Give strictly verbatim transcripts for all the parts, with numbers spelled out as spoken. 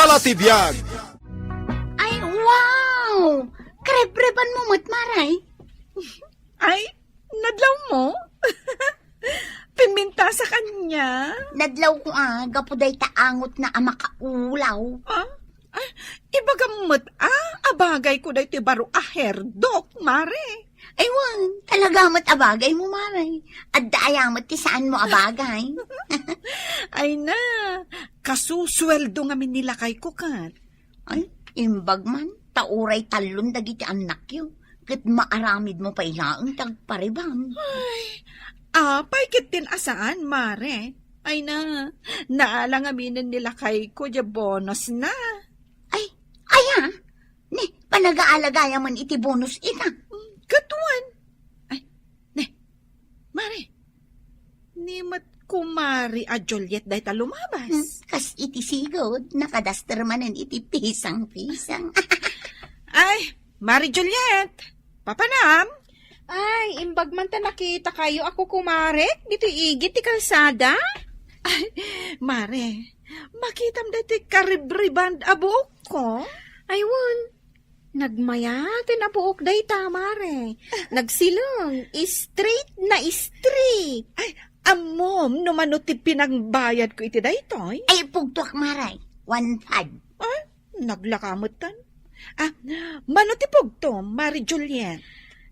Ala ti biag! Ay, wow! Karebreban mo met, Maray. Ay, nadlaw mo? Pimintas a kaniak? Nadlaw ko, ah, gapu dayta angot na a makaulaw. Ah? Ah, ibagam met, ah, abagay ko daytoy baro a herdok, Mare. Ay, wen, talaga met abagay mo, Mare. Adda aya met ti saan mo abagay. Ay na, kasusueldo ngamin ni lakay ko ket. Ay, imbag man, ta uray tallon dagiti annakyo, ket maaramid mo pay laeng ti agpariban. Ay, apay ketdin a saan, Mare? Ay na, naala ngaminen ni lakay ko diay bonus na. Ay, aya? Ni, panagaalagayam iti bonus ita? Mm, ket wen. Ay, ni, Mare, ni met kumari a Juliet dayta lumabas. Hmm, kas iti sigud, nakadaster manen iti pisang-pisang. Ay, Mare Juliet, papanam? Ay, imbag man ta nakitakayo a kukumarek ditoy igid ti kalsada. Ay, Mare, makitam daytoy karibriband a buokko? Ay, wen, nagmayat ti nabuok dayta, Mare. Nagsileng, straight na straight. Ay, ammom no mano ti pinangbayadko iti daytoy? Ay, pugtoak, Mare. One five. Ay, naglaka metten. Ah, mano ti pugto, Mare Juliet?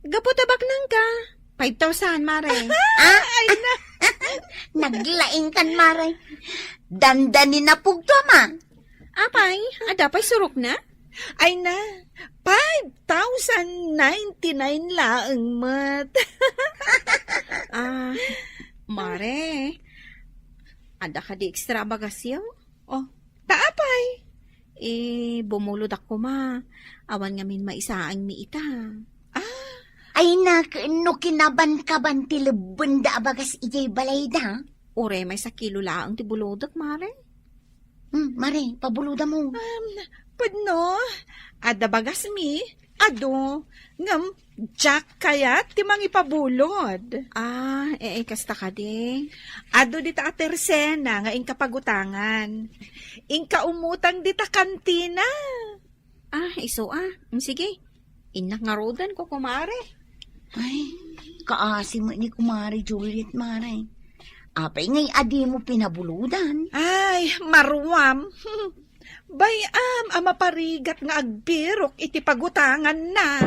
Gapu ta baknangka, five thousand, Mare. Ah? Ay na. Naglaingkan, Mare. Dandani na pugto, ma. Apay, adda pay surokna? Ay na, five thousand ninety-nine laeng met. Ah, Mare, adda kadi extra a bagasyo? Oh, ta apay? Eh, bumulodak koma. Awan ngamin maisaangmi ita. Ah. Ay na, no kinabankaban ti lebbenda a bagas idiay balayda. Uray maysa kilo laeng ti bulodek, Mare. Hmm, Mare, pabulodam mo. Um, pudno, adda bagasmi, adu, ngem diak kayat ti mangipabulod. Ah, eh, eh, kasta kadi. Adu dita a tersena nga inka pagutangan. Inka umutang dita kantina. Ah, isu a. Mm, sige. Innak ngaruden, kukumare. Ay, kaasi met ni Kumare Juliet, Mare. Apay ngay a dimo pinabulodan? Ay, maruam. Bay-am a maparigat nga agbirok iti pagutanganna.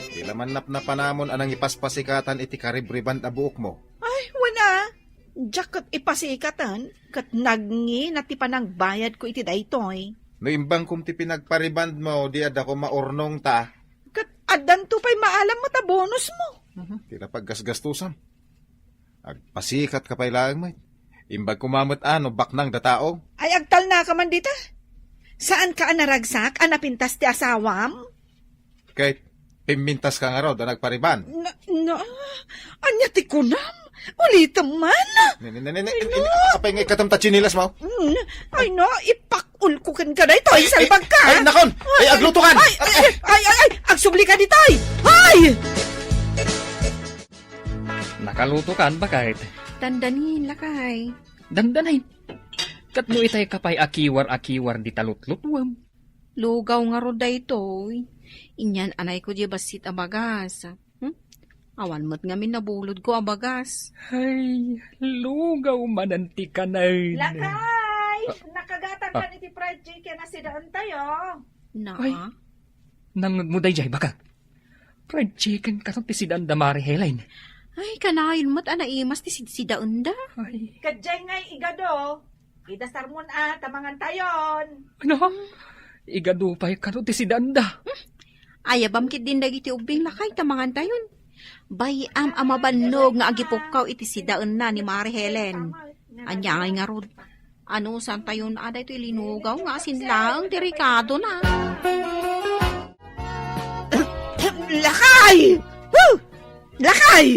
Ti la mannapnapanamon a nangipaspasikatan iti karibriband a buokmo. Ay, wen a. Diak ket ipasikatan, ket nagngina ti panangbayadko iti daytoy. No imbangkom ti pinagparibandmo, di adda koma urnongta. Ket addanto pay maalam met a bonusmo. Mhm. Ti la paggasgastusam. Agpasikatka pay laeng met. Imbag koma met a no baknang da tao. Ay, agtalnaka man dita. Saanka a naragsak a napintas ti asawam? Ket pimmintaska ngarud a nagpariband. Na, na, ania ti kunam? Ulitem man. Ne, ne, ne, ne, ne, Ay, ne, no. Apay nga ikatam ta tsinelas mo? Mm, ay, no, ipakul ko kenka daytoy, salbagka. Ay, nakon! Ay, agluto kan! Ay, ay, ay, ay, ay, agsubli ka ditoy! Ay! Nakaluto kan, baket? Dandanin, lakay. Dandanin? Ket no itay ka pay akiwar-akiwar dita lutlutuem? Lugaw ngarud daytoy. Inyan anayko diay bassit a bagas. Hmm? Awan met ngamin nabulodko a bagas. Ay, lugaw manen ti kanen. Lakay! Ah. Nakagatankan Ah. iti fried chicken a sidaentayo. Na? Ay, nangngegmo daydiay, baket? Fried chicken kano ti sidaenda, Mare Helen? Ay, kanayon met a naimas ti sidsidaenda. Ay. Kadiay ngay igado. Idasarmon a, ta mangantayon. Ano? Igadu pay kano ti sidaenda. Hmm. Ayabam ketdin dagiti ubbing, lakay, ta mangantayon. Bay-am a mabannog nga agipukkaw iti sidaenna ni Mare Helen. Ania ngay ngarud? Anusantayon a daytoy linugaw nga asin laeng ti rikadona. Lakay! Huh! Lakay!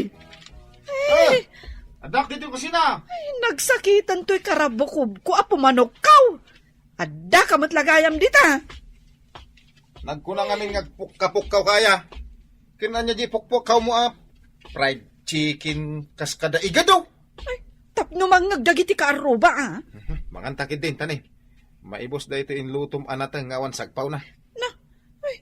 Ah, addak ditoy kusina. Ay, nagsakitan toy karabukobko a pumanukkaw. Addaka met la gayam dita. Nagkuna ngamin nga agpukkapukkawka aya. Ken ania diay ipukpukkawmo a fried chicken kas kada igado? Ay, tapno mangngeg dagiti kaarruba, a. Manganta ketdin, tani. Maibus daytoy inlutom a nateng nga awan sagpawna. Na, ay,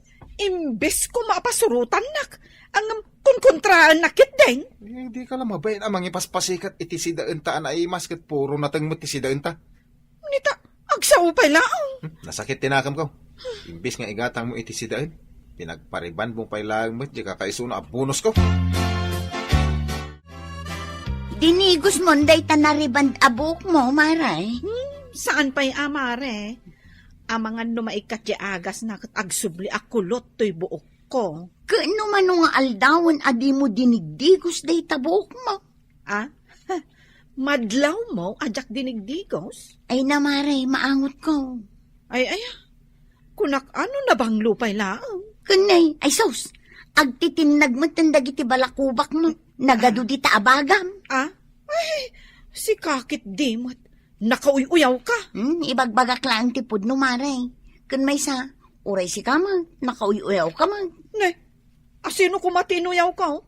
imbes ko mapasurotannak, ngem kunkontraennak ketdin. Eh, di ka la mabain a mangipaspasikat iti sidaenta a naimas ket puro nateng met ti sidaenta. Nita, agsao pay laeng. Hmm, nasakit ti nakemko. Imbes nga igatangmo iti sidaen, pinagparibandmo pay laeng met diay kakaisuna a bonusko. Dinigosmon dayta nariband a buokmo, Mare? Hmm, saan pay a, Mare? Amangan no maikkat diay agasna ket agsubli a kulot toy buokko. Ket no mano nga aldawen a dimo dinigdigos dayta buokmo? Ah? Madlawmo a diak dinigdigos? Ay na, Mare, maangotko. Ay, ay, ah. Kunak, ano, nabanglo pay laeng? Ken nay, ay sus, agtitinnag met dagiti balakubakmo. Nagadu dita a bagam. Ah? Ay, sika ketdi met. Nakauy-uyawka. Hmm, ibagbagak laeng ti pudno, Mare. Ken maysa, uray sika met, nakauy-uyawka met. Ne, asino koma ti inuyawka, oh?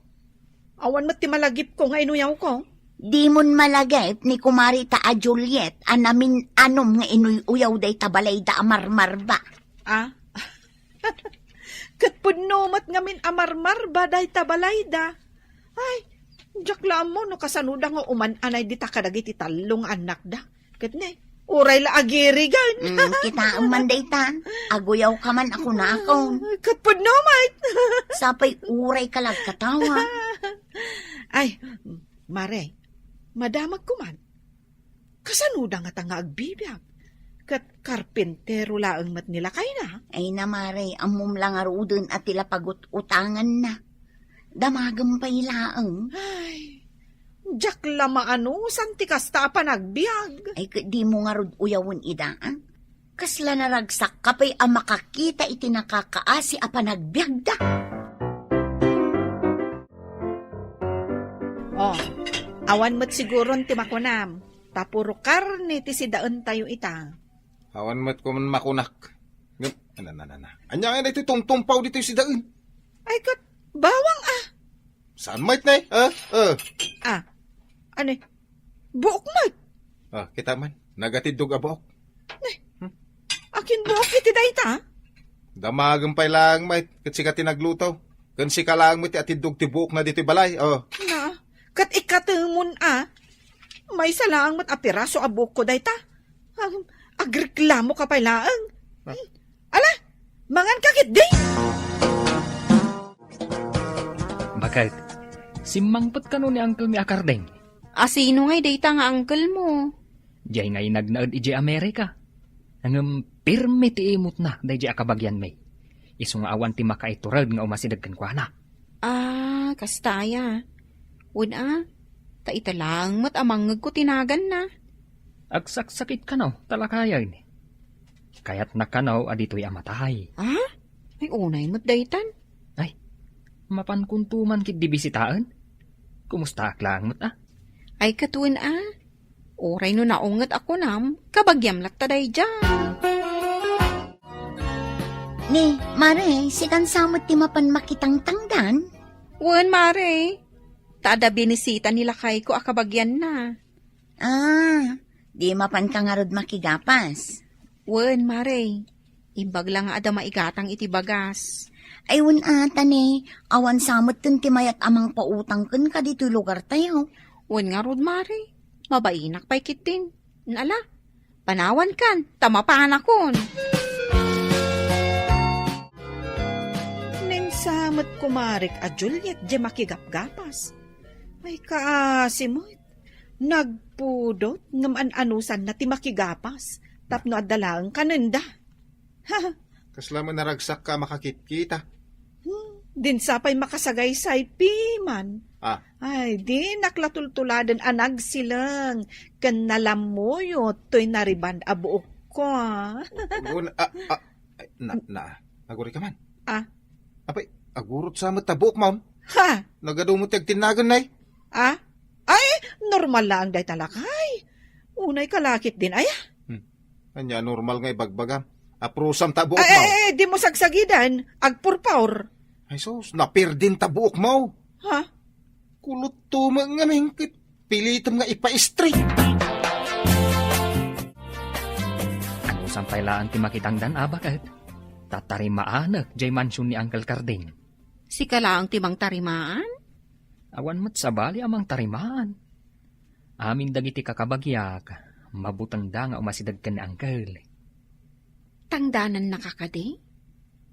Awan met ti malagipko nga inuyawko. Dimon malagip ni kumarita a Juliet a namin-anom nga inuy-uyaw dayta balayda a marmarba. Ah? Ket pudno met ngamin a marmarba dayta balayda. Ay, diak la ammo no kasanoda nga uman-anay dita kadagiti tallo nga annakda. Ket ne, uray la agirigan. Mm, kitaem man dayta. Aguyawka man a kunakon. Ket pudno met. Sapay urayka la agkatawa. Ay, Mare, madamagko man. Kasanoda ngata nga agbibiag? Ket karpintero laeng met ni lakayna? Ay na, Mare, ammom la ngaruden a ti la pagut-utanganna. Damagem pay laeng. Ay, diak la maanusan ti kasta a panagbiag. Ay, ket dimo ngarud uyawen ida, a? Kasla naragsakka pay a makakita iti nakakaasi a panagbiagda. Oh, awan met siguron ti makunam, ta puro karne ti sidaentayo ita. Awan met koman makunak. Ngem, ana, ana, ana. Ania ngay daytoy tumtumpaw ditoy sidaen? Ay, ket, bawang, ah. Saan met ne? Ah, ah. Ah, ane? Buok met. Ah, kita man. Nagatiddog a buok. Ne. Hmm? Akin buok iti dayta? Damagem pay laeng met, ket sika ti nagluto. Ken sika laeng met ti atiddog ti buokna ditoy balay, oh. Na, ket ikatemon a. Maysa laeng met a piraso a buokko dayta. Ag-, agreklamoka pay laeng. Ah. Ala, manganka ketdi. Baket, simmangpet kano ni Uncle mi a Kardeng? Asino ngay dayta nga uncle mo? Diay nga inagnaed idiay Amerika. Ngem pirmi ti imutna daydiay a kabagianmi. Isu nga awan ti makaitured nga umasideg kenkuana. Ah, kasta aya. Wen a, ta ita laeng met a mangngegko ti naganna. Agsaksakit kano, ta lakayen. Kayatna kano a ditoy a matay. Ah? Ay, unay met daytan. Ay, mapankonto man ketdi bisitaen? Kumustaak laeng met a? Ay, ket wen a. Uray no naunget a kunam, kabagiam latta daydiay. Ni, Mare, sikan sa met ti mapan makitangtangdan? Wen, Mare. Ta adda binisita ni lakayko a kabagianna. Ah, di mapanka ngarud makigapas? Wen, Mare. Imbag la nga adda maigatang iti bagas. Ay, wen a, ta ne, awan sa metten ti mayat a mangpautang kenka ditoy lugartayo. Wen ngarud, Mare. Mabainak pay ketdin. Ala, panawankan, ta mapanakon. Nen sa met kumarek a Juliet diay makigapgapas. Ay, kaasi met. Nagpudot ngem an-anusanna ti makigapas tapno adda laeng kanenda. Kasla met naragsakka a makakitkita. Hmm, dinsa pay makasagaysay piman. Ah. Ay, dinak la tultuladen a nagsileng ken nalammuyot toy nariband a buokko, ah. Gun-, ah, ah, ay, na, na, agurayka man. Ah. Apay, agurot sa met ta buokmon? Ha? Nagadu met ti agtinnagan, nay? Ah? Ay, normal laeng dayta, lakay. Unay ka la ketdin, aya? Hmm. Ania normal nga ibagbagam? Aprusam ta buok, ay, ay, ay, dimo sagsagiden, agpurpur. Ay, sus, napirdin ta buokmo. Ha? Kulot to met ngamin ket pilitem nga ipa-straight. Apay laeng ti makitangdan a baket? Ta tarimaanek jay mansion ni Uncle Carding. Sika laeng ti mangtarimaan? Awan met sabali a mangtarimaan. Amin dagiti kakabagiak, mabutengda nga umasideg ken ni Uncle. Tangdanannaka kadi?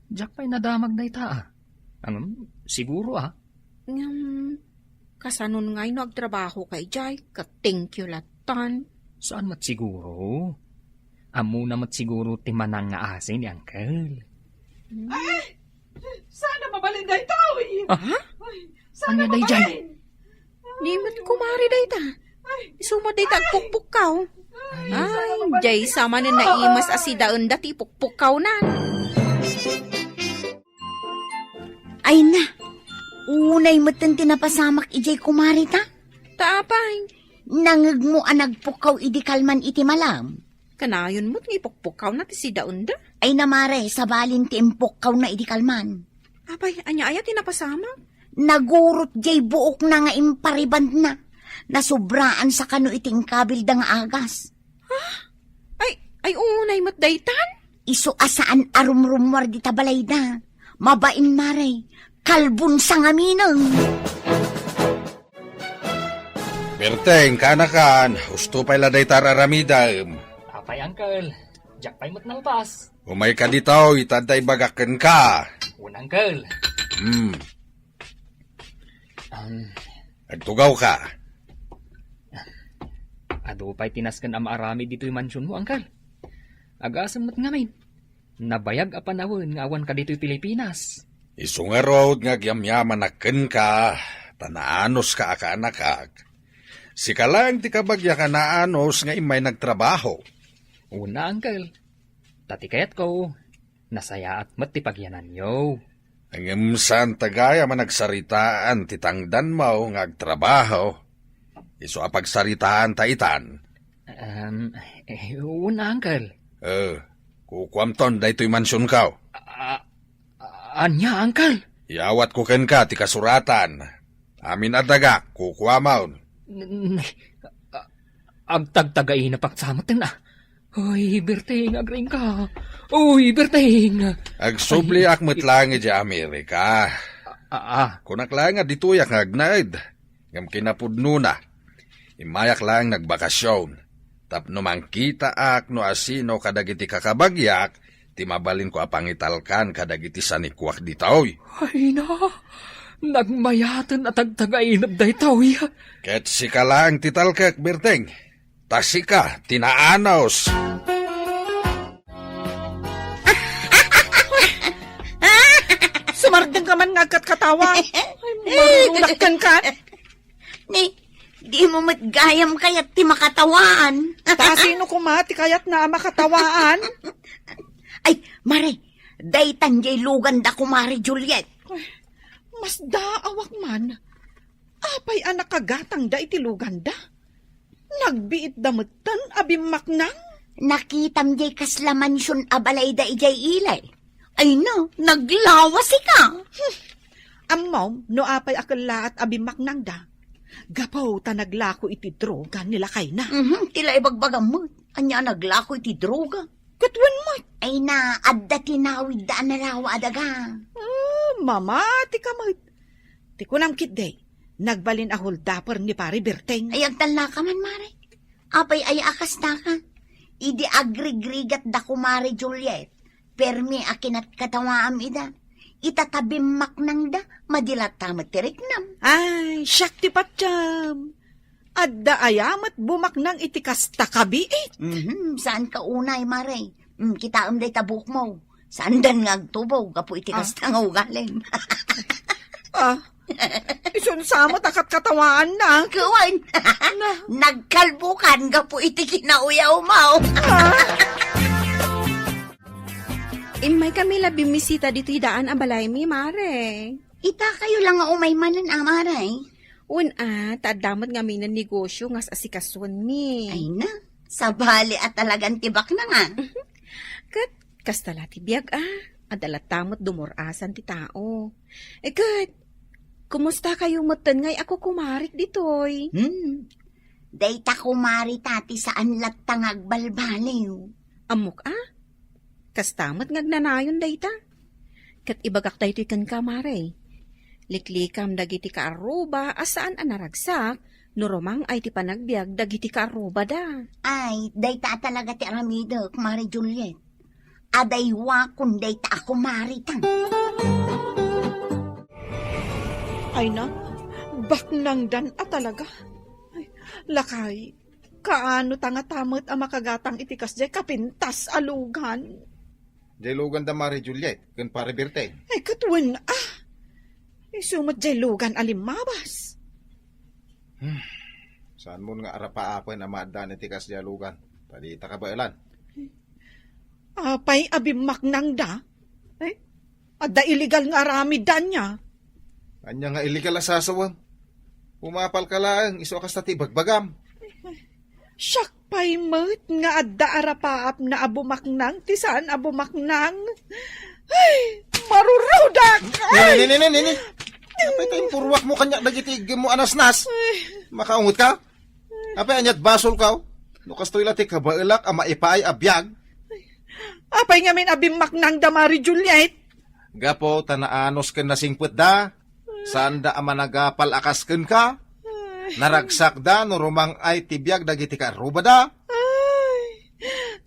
Diak pay nadamag dayta, a. Ngem, siguro, a. Ngem, kasanon ngay no agtrabahoka idiay, ket thank you lattan? Saan met siguro? Ammona met siguro ti manang nga asi ni Uncle. Hmm. Ay! Saan a mabalin daytoy? Ah? Ay, saan a mabalin? Ania daydiay? Ni met kumare dayta. Isu met dayta agpukpukkaw. Ay, diay sa manen naimas a sidaenda ti pukpukkawnan. Ay na, unay metten ti napasamak idiay kumare ta. Ta apay? Nangegmo a nagpukkaw idi kalman iti malam. Kanayon met nga ipukpukkawna ti sidaenda. Ay na, mare, sabalin ti impukkawna idi kalman. Apay, ania aya ti napasamak? Nagurot jay buokna nga imparibandna. Nasubraan sa kano iti inkabelda nga agas. Ha? Ay, ay, unay met daytan? Isu a saan a rumrumuar dita balayda. Mabain, mare. Kalbon sangaminen. Berteng, kaanakan, husto pay la dayta ar-aramidem. Apay, Uncle, diak pay met nalpas. Umayka ditoy, ta adda ibagak kenka. Wen, Uncle. Hmm. Um, Agtugawka. Adu pay ti nasken a maaramid ditoy mansionmo, Uncle. Agasem met ngamin. Nabayag a panawen nga awanka ditoy Pilipinas. Isu ngarud nga agyamyamanak kenka, ta naanoska a kaanakak. Sika laeng ti kabagiak a naanos nga immay nagtrabaho. Una, Uncle. Ta ti kayatko, nasayaat met ti pagyananyo. Ngem saanta gayam a nagsaritaan ti tangdanmo nga agtrabaho. Isu a pagsaritaanta itan. Um, eh, una, Uncle. Eh, kukuamton daytoy mansionko. A-, a-, ania, Uncle? Iyawatko kenka ti kasuratan. Amin a daga, kukuamon. N-, n-, a-, agtagtagainep sa metten, a. Uy, Berteng, agriingka. Uy, Berteng. Agsubliak met laeng idiay Amerika. A-, a-, a. Kunak laeng a ditoyak nga agnaed. Ngem kinapudnona, immayak laeng nagbakasyon. Tapno mangkitaak no asino kadagiti kakabagiak ti mabalinko a pangitalkan kadagiti sanikuak ditoy. Ay na, nagmayaten a tagtagainep daytoy. Ket sika laeng ti talkek, Berteng. Ta sika ti naanos. Sumardengka man nga agkatkatawa. Ay, marurulak kenka. Ni, di mo met gayam kayat ti makatawaan. Ta sino koma ti kayatna a makatawaan? Ay, mare, daytan jay luganda, kumare Juliet. Ay, masdaawak man. Apay a nakagatangda iti luganda? Nagbiitda metten a bimmaknang? Nakitam jay kasla mansion a balayda idiay Ilay. Ay na, naglawas ika. Hmm. Ammom no apay a kellaat a bimmaknangda? Gapu ta naglako iti droga ni lakayna. Mhm, ti la ibagbagam met. Ania a naglako iti droga? Ket wen met. Ay na, adda tinawidda a nalawa a daga. Ah, mamatika met. Ti kunam ketdi, nagbalin a holdaper ni Pari Berteng. Ay, agtallaka man, mare. Apay aya a kastaka? Idi agrigrigatda, kumare Juliet, permi a kinatkatawaam ida. Ita ta bimmaknangda, madi latta met ti riknam. Ay, siak ti patiem. Adda aya met bumaknang iti kasta kabiit? Mhm, saan ka unay, mare? Mm, kitaem dayta buokmo. Saandan nga agtubo gapu iti Ah. kasta nga ugalim. Ah, isun sa met a katkatawaanna. Kuwan. Na. Nagkalbukan gapu iti kinauyawmo. Ah. Immaykami la bimmisita ditoy daan a balaymi, mare. Ita kayo la nga umay manen, a, mare? Wen a, ta adda met ngamin a negosio nga as-asikasuenmi. Ay na, sabali a talagan ti baknang, a. Ket kasta la ti biag, a. Adda latta met dumur-asan ti tao. E ket, kumusta kayo metten ngay a kukumarik ditoy? Hmm. Dayta kumarita ti saan latta nga agbalbaliw. Ammok, a? Kasta met nga agnanayon dayta. Ket ibagak daytoy kenka, Mare. Liklikam dagiti kaarruba a saan a naragsak no rumang-ay ti panagbiag dagiti kaarrubada. Ay, dayta a talaga ti aramidek, Mare Juliet. Adaywakon dayta a kumaritang. Ay na, baknangdan a talaga. Ay, lakay, kaano ta ngata met a makagatang iti kasdiay kapintas a lugan? Jay lugan da Mare Juliet ken Pare Berteng. Ay, ket wen, ah! Isu met jay lugan a limmabas. Hmm. Saan mon nga arapaapen a maaddaan iti kasdiay a lugan? Ta dita kabaelan. Apay a bimmaknangda? Eh, adda illegal nga aramidda ania? Ania nga illegal a sasawem? Umapalka laeng, isu a kasta ti ibagbagam. Siak pay met nga adda arapaapna a bumaknang ti saan a bumaknang. Ay, marurudak! Ay! Nini, nini, nini, nini. Apay ta impurwak mo kaniak dagiti iggem mo a nasnas? Ay. Makaungot ka? Apay aniat basol ka? No kastoy la ti kabaelak a maipaay a biag. Apay ngamin a bimmaknangda Mare Juliet? Gapu ta naanus ken nasingpetda. Saanda a managapal a kas kenka. Naragsakda no rumang-ay ti biag dagiti kaarrubada. Ay,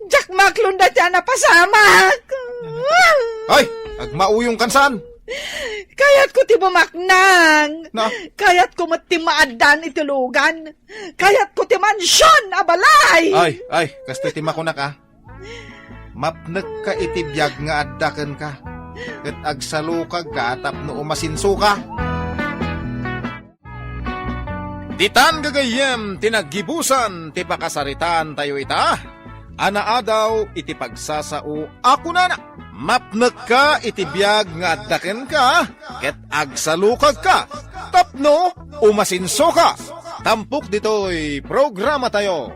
diak maklon dayta a napasamak. Ay, agmauyong kansan. Kayatko ti bumaknang. Na? Kayatko met ti maaddaan iti lugan. Kayatko ti mansion a balay. Ay, ay, kastoy ti makunak, a. Mapnekka iti biag nga adda kenka, ket agsalukagka tapno umasinsoka. Ditan gagayyem ti naggibusan ti pakasaritaantayo ita a naadaw iti pagsasao a kunana, "Mapnekka iti biag nga adda kenka, ket agsalukagka tapno umasinsoka." Tampok ditoy programatayo,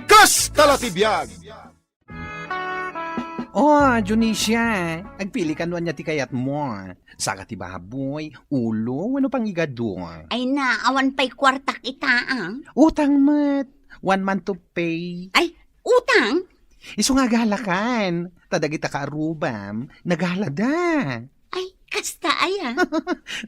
Kasta la ti Biag. Oh, Dionisia, agpili ka no ania ti kayatmo. Saka ti baboy, ulo, wenno pang-igado. Ay na, awan pay kuartak ita, ah. Utang met. One month to pay. Ay, utang? Isu nga agalakan. Ta dagita kaarrubam, nagalada. Ay, kasta aya?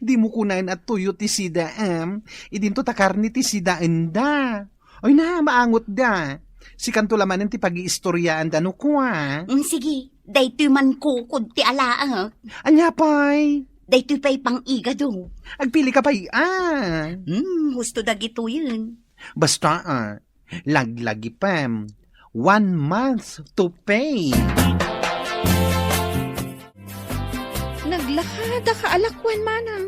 Dimo kunaen a tuyo ti sidaem. Idinto ta karne ti sidaenda. Ay na, maangotda. Sikanto la manen ti pagiistoriaanda no kua. Mm, sige, daytoy mankukod ti alaek. Ania pay? Daytoy pay pang-igado. Agpili ka pay, ah. Hmm, husto dagitoyen. Basta, ah, laglagipem. One month to pay. Naglakada ka a lakuan, manang.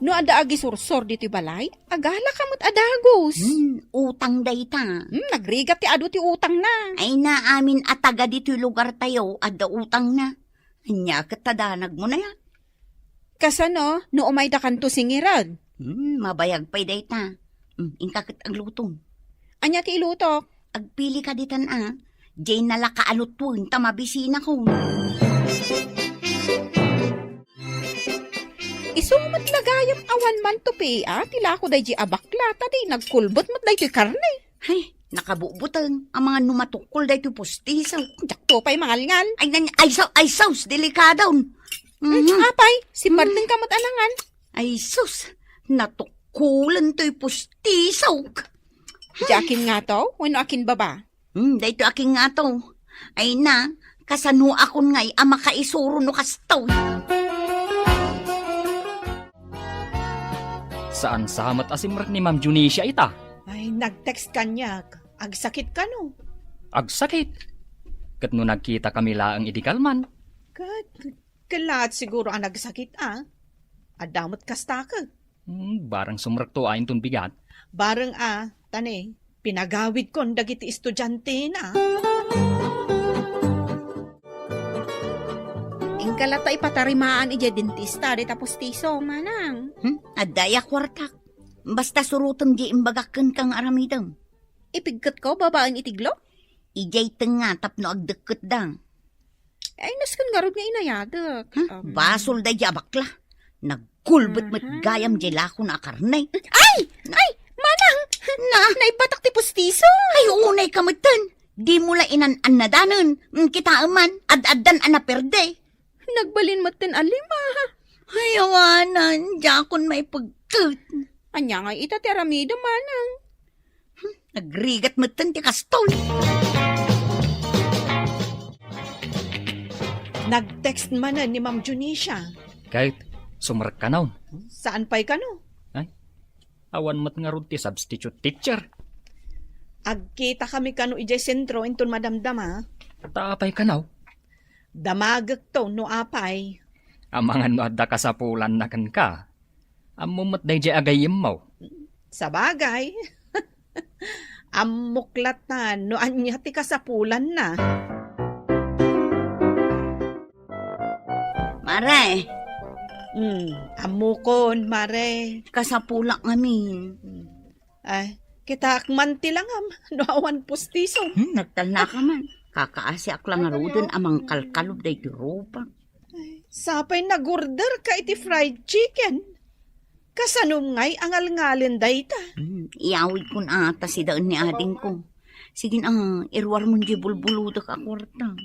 No adda agisursor ditoy balay, agalaka met a dagus. Hmm, utang dayta. Hmm, nagrigat ti adu ti utangna. Ay na, amin a taga ditoy lugartayo, adda utangna. Ania ket ta danagmo na ya? Kasano no umaydakanto singirag? Hmm, mabayag pay dayta. Hmm, inka ket aglutom. Ania ti ilutok? Agpili ka ditan a. Diay nalaka a lutuen ta mabisinakon. Isu met la gayam a one month to pay a ti lako daydi a bakla ta di nagkulbet met daytoy karne. Hay, nakabubuteng. Amangan no matukkol daytoy pustiso. Diakto pay mangalngal. Ay, nan-, ay, so-, ay, sus, delikadon. Mhm. Apay, simmarteng ka met a nangan. Ay, sus, natukkolen toy pustiso. Di akin ngato, wenno akin baba? Hmm, daytoy akin ngato. Ay na, kasanoakon ngay a makaisuro no kastoy? Saan sa met a simrek ni Ma'am Dionisia ita? Ay, nag-text kaniak. Agsakit kano? Agsakit? Ket no nagkita kami laeng idi kalman. Ket, ket laat siguro a nagsakit a. Adda met kasta ket. Hmm, bareng sumrekto a inton bigat. Bareng a, ta ne, pinagawidkon dagiti estudiantena. Inka latta ipatarimaan idiay dentista dayta pustiso, manang. Hmm? Adda aya kuartak. Basta surotem diay imbagak kenka nga aramidem. Ipigketko babaen iti glo? Idiay tengnga tapno agdekketda. Ay, nasken ngarud nga inayadek. Hmm? Um, basol daydi a bakla. Nagkulbet met gayam diay lakona a karne. Ay! Ay! Manang! Na? Naibatak ti pustiso! Ay, unay ka metten! Dimo la inan-annadanen. Mm, kitaem man, ad-addan a naperde. Nagbalin metten a lima. Ay, awanan, diakon maipegket. Ania ngay ita ti aramidem, manang? Hmm, nagrigat metten ti kastoy. Nag-text manen ni Ma'am Junisia. Kayat, sumrek kano? Saan pay kano? Ay, awan met ngarud ti substitute teacher. Agkitakami kano idiay sentro inton madamdama. Ta apay kano? Damagekto no apay. Amangan no adda kasapulanna kenka. Ammom met daydiay agayyemmo. Sabagay. Ammok latta no ania ti kasapulanna. Mare. Hmm, ammokon, Mare. Kasapulak ngamin. Hmm. Ay, kitaak man ti langam no awan pustisom. Hmm, nagtalnaka man. Kakaasiak la ngaruden a mangkalkalob daytoy rupak. Ay, sapay nag-order ka iti fried chicken. Kasanom ngay a ngalngalen dayta? Hmm, iyawidkon a ta sidaen ni adingko. Sige na, iruarmon diay bulbulodek a kuarta.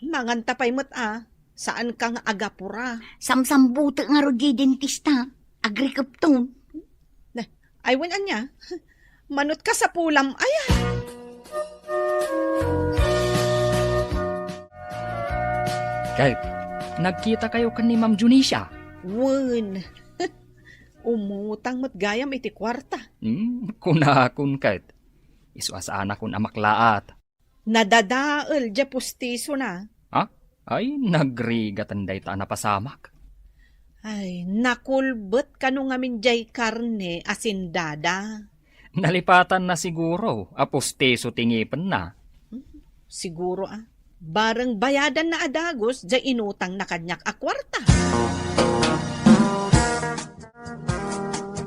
Manganta pay met a, saan ka nga agapura. Samsambutek ngarud diay dentista. Agrikepton. Ay, wen ania? Manot kasapulam aya? Kayat, nagkitakayo ken ni Ma'am Junisia? Wen. Umutang met gayam iti kuarta. Hmm, kunakon kayat. Isu a saanakon a maklaat. Nadadael diay pustisona. Ha? Ay, nagrigaten dayta a napasamak. Ay, nakulbet kano ngamin diay karne a sindada. Nalipatanna siguro a pustiso ti ngipenna. Hmm, siguro a. Bareng bayadanna a dagus diay inutangna kaniak a kuarta.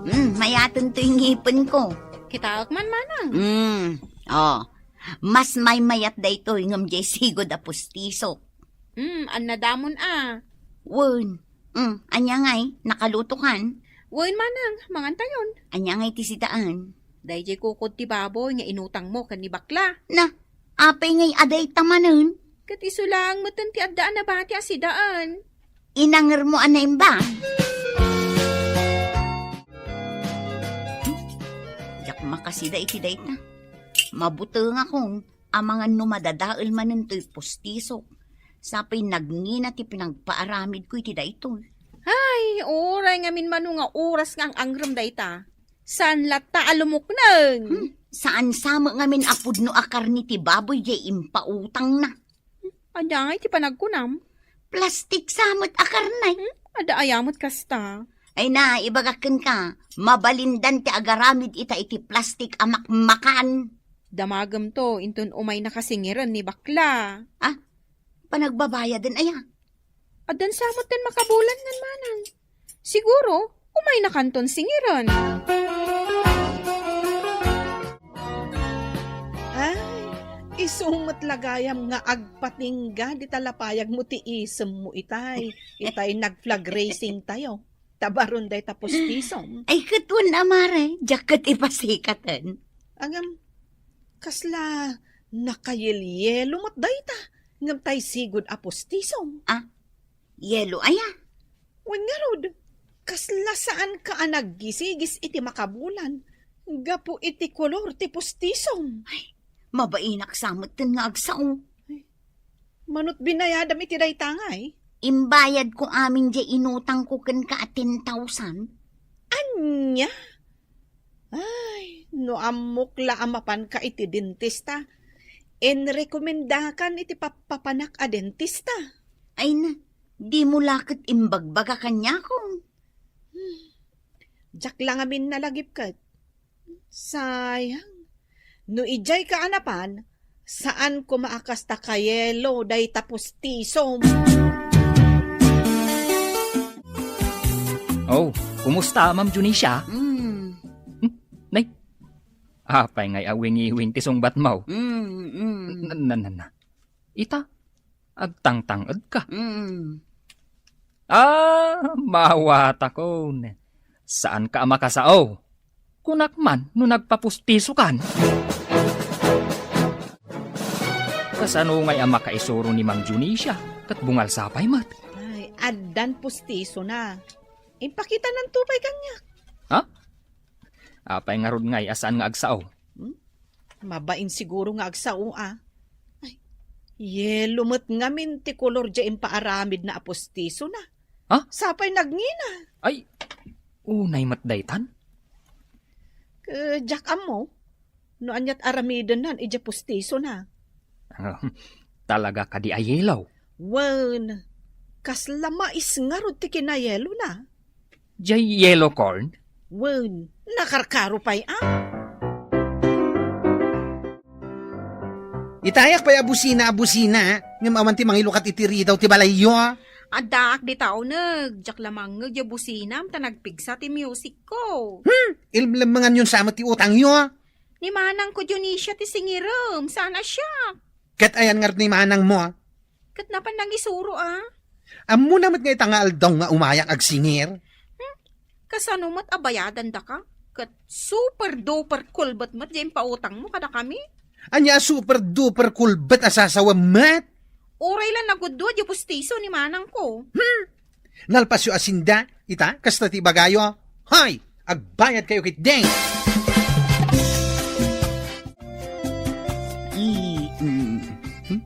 Hmm, mayaten toy ngipenko. Kitaek man, manang. Hmm, oh. Mas maymayat daytoy ngem diay sigud a pustiso. Hmm, annadamon a. Wen. Hmm, ania ngay, nakalutokan? Wen, manang, mangantayon. Ania ngay ti sidaen? Daydiay kukod ti baboy nga inutangmo ken ni bakla. Na, apay ngay a dayta manen? Ket isu laeng metten ti adda a nabati a sidaen. Inangermo a naimbag? Diak makasida iti dayta. Mabutengakon amangan no madadael manen toy pustisok. Sapay nagngina ti pinagpaaramidko iti daytoy. Ay, uray ngamin mano nga oras nga ang-angrem dayta. Saan latta a lumukneng? Hmm, saan sa met ngamin a pudno a karne ti baboy diay impautangna. Ania ngay ti panagkunam? Plastik sa met a karne. Hmm? Adda aya met kasta? Ay na, ibagak kenka, mabalindan ti agaramid ita iti plastik a makmakan. Damagem to, inton umayna ka singiren ni bakla. Ah, panagbabayaden aya? Addan sa met ten makabulan ngan manang. Siguro, umayna kanton singiren. Ay, isu met la gayam nga agpatingga dita lapayagmo ti isemmo itay, itay nag-flag racing tayo. Tabaron dayta pustisom. Ay, ket wen a, Mare, diak ket ipasikaten. Agam, kasla nakayelyelo met dayta, ngem tay sigud a pustisom. Ah, yelo aya? Wen ngarud, kasla saan ka a naggisigis iti makabulan gapu iti kolor ti pustisom. Ay, mabainak sa metten nga agsao. Ay, manut binayadam iti dayta ngay? Imbayadko amin diay inutangko kenka a ten thousand. Ania? Ay, no ammok la a mapanka iti dentista, inrekomendakan iti pappapanak a dentista. Ay na, dimo la ket imbagbaga kaniakon. Hmm. Diak la ngamin nalagip ket. Sayang. No idiay ka a napan, saan koma a kasta kayelo dayta pustisom. Oh, kumusta, Ma'am Junisia? Mm. Hmm? Nay, apay ngay a wingiwing ti sungbatmo? Mm, mm. Na, na, na, na. Ita, agtangtanged ka. Mm. Ah, maawatakon. Saan ka a makasao? Kunak man no nagpapustiso kan. Kasano ngay a makaisuro ni Ma'am Dionisia? Ket bungalsa pay met. Ay, addan pustisona. Impakitananto pay kaniak. Ha? Apay ngarud ngay a saan nga agsao? Hmm? Mabain siguro nga agsao, a. Ay, yelo met ngamin ti kolor diay impaaramidna a pustisona. Ha? Sapay nagngina. Ay, unay met daytan? Ket diak ammo no aniat aramidennan idiay pustisona. Talaga kadi a yelo? Wen, kasla mais ngarud ti kinayelona. Diay yellow corn? Wen, nakarkaro pay, a. Itayak pay a busina a busina, ngem awan ti mangilukat iti ridaw ti balayyo. Addaak dita uneg, diak la mangngeg diay businam ta nagpigsa ti musicko. Hmm, ilmlemmenganyon sa met ti utangyo. Ni manangko Dionisia ti singirem, saan a siak. Ket ayan ngarud ni manangmo? Ket napan nangisuro, a. Ammona met nga ita nga aldaw nga umayak agsingir. Hmm? Kasano met a bayadandaka? Ket super duper kulbet met diay impautangmo kadakami? Ania a super duper kulbet a sasawem met? Uray la nagudua diay pustiso ni manangko. Hmm? Nalpasyo a sinda, ita, kasta ti ibagayo. Hoy! Agbayadkayo ketdi! I, mm, hmm?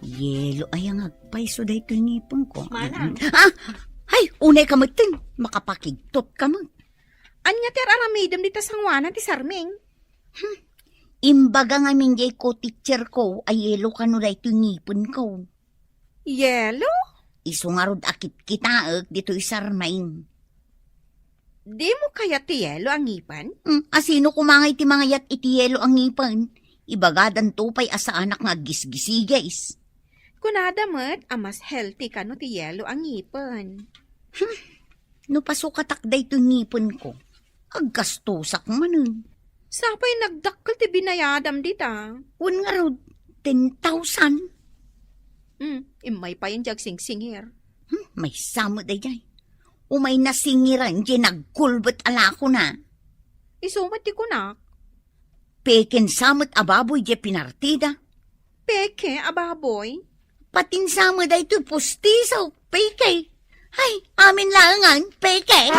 Yelo aya nga agpayso daytoy ngipengko. Manang. Mm. Ah! Ay, unayka metten. Makapakigtotka met. Ania ti ar-aramidem dita sangoanan ti sarming? Hmm. Imbaga ngamin diay co-teacherko a yelo kano daytoy ngipenko. Yelo? Isu ngarud a kitkitaek ditoy sarming. Dimo kayat ti yelo a ngipen? Hmm, a sino koma ngay ti mangayat iti yelo a ngipen? Ibagadanto pay a saanak nga aggisgisigis. Kunada met a mas healthy kano ti yelo a ngipen. Hmm, no pasukatak daytoy ngipenko, aggastosak manen. Sapay nagdakkel ti binayadam dita. Wen ngarud, ten thousand. Hmm, immay payen diay agsingsingir. Hmm, maysa met daydiay. Umay nasingiran diay nagkulbet a lakona. Isu met ti kunak. Peken sa met a baboy diay pinartida. Peke a baboy? Patin sa met daytoy pustiso, peke. Ay, amin laengan, peke.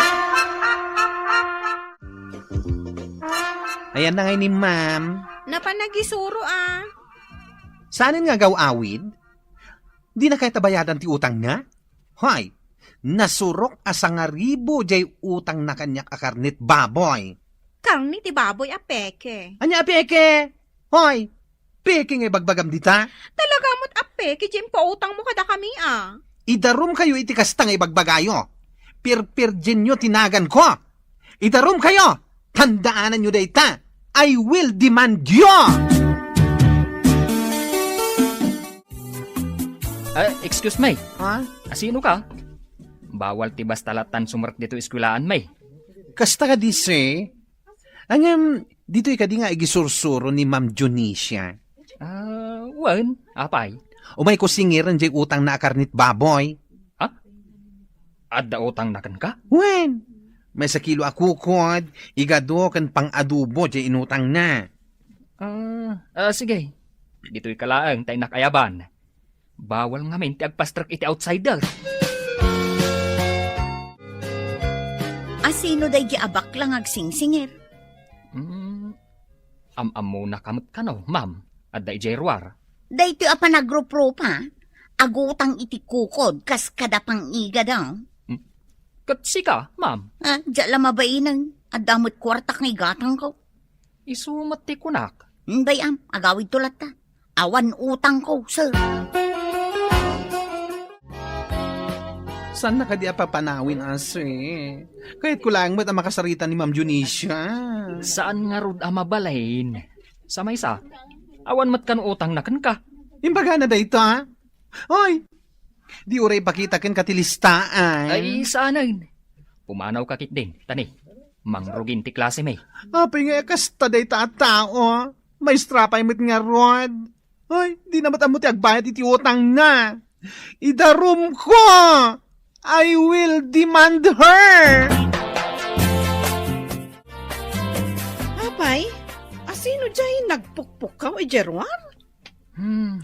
Ayan na ngay ni ma'am. Napan nagisuro, a. Saanen nga agaw-awid? Dina kayat a bayadan ti utangna? Hoy, nasurok a sangaribu diay utangna kaniak a karne ti baboy. Karne ti baboy a peke. Ania a peke? Hoy, peke nga ibagbagam dita? Talaga met a peke diay impautangmo kadakami, a. Idarumkayo iti kasta nga ibagbagayo. Pirpirdienyo ti naganko. Idarumkayo! Tandaananyo dayta! I will demand you! Ah, excuse me. Ha? Asino ka? Bawal ti basta latan sumrek ditoy eskwelaanmi. Kasta kadi, sir? Ngem, ditoy kadi nga igisursuro ni Ma'am Dionisia? Ah, wen, apay? Umayko singiren diay utangna a karne ti baboy. Ha? Adda utangna kenka? Wen, maysa kilo a kukod, igado ken pang-adobo diay inutangna. Ah, ah, sige. Ditoyka laeng ta innak ayaban. Bawal ngamin ti agpastrek iti outsider. Asino daydiay a bakla nga agsingsingir? Hmm, am-ammonaka met kano, ma'am? Adda idiay ruar. Daytoy a panagruprupa, agutang iti kukod kas kada pang-igada. Hmm. Ket sika, ma'am? Ah, diak la mabainen. Adda met kuartak nga igatangko. Isu met ti kunak. Hmm, bay-am, agawidto latta. Awan utangko, sir. Saanna kadi a papanawin, a, sir? Kayatko laeng met a makasarita ni Ma'am Dionisia. Saan ngarud a mabalin? Sa maysa, awan met kano utangna kenka. Imbagana dayta? Oy, di uray ipakita kenka ti listaan. Ay, saanen. Pumanawka ketdin, ta ni, mangrugin ti klasemi. Apay nga kasta dayta a tao? Maestra pay met ngarud. Ay, dina met ammo ti agbayad iti utangna. Idarumko! I will demand her! Apay, asino diay nagpukpukkaw idiay ruar? Hmm,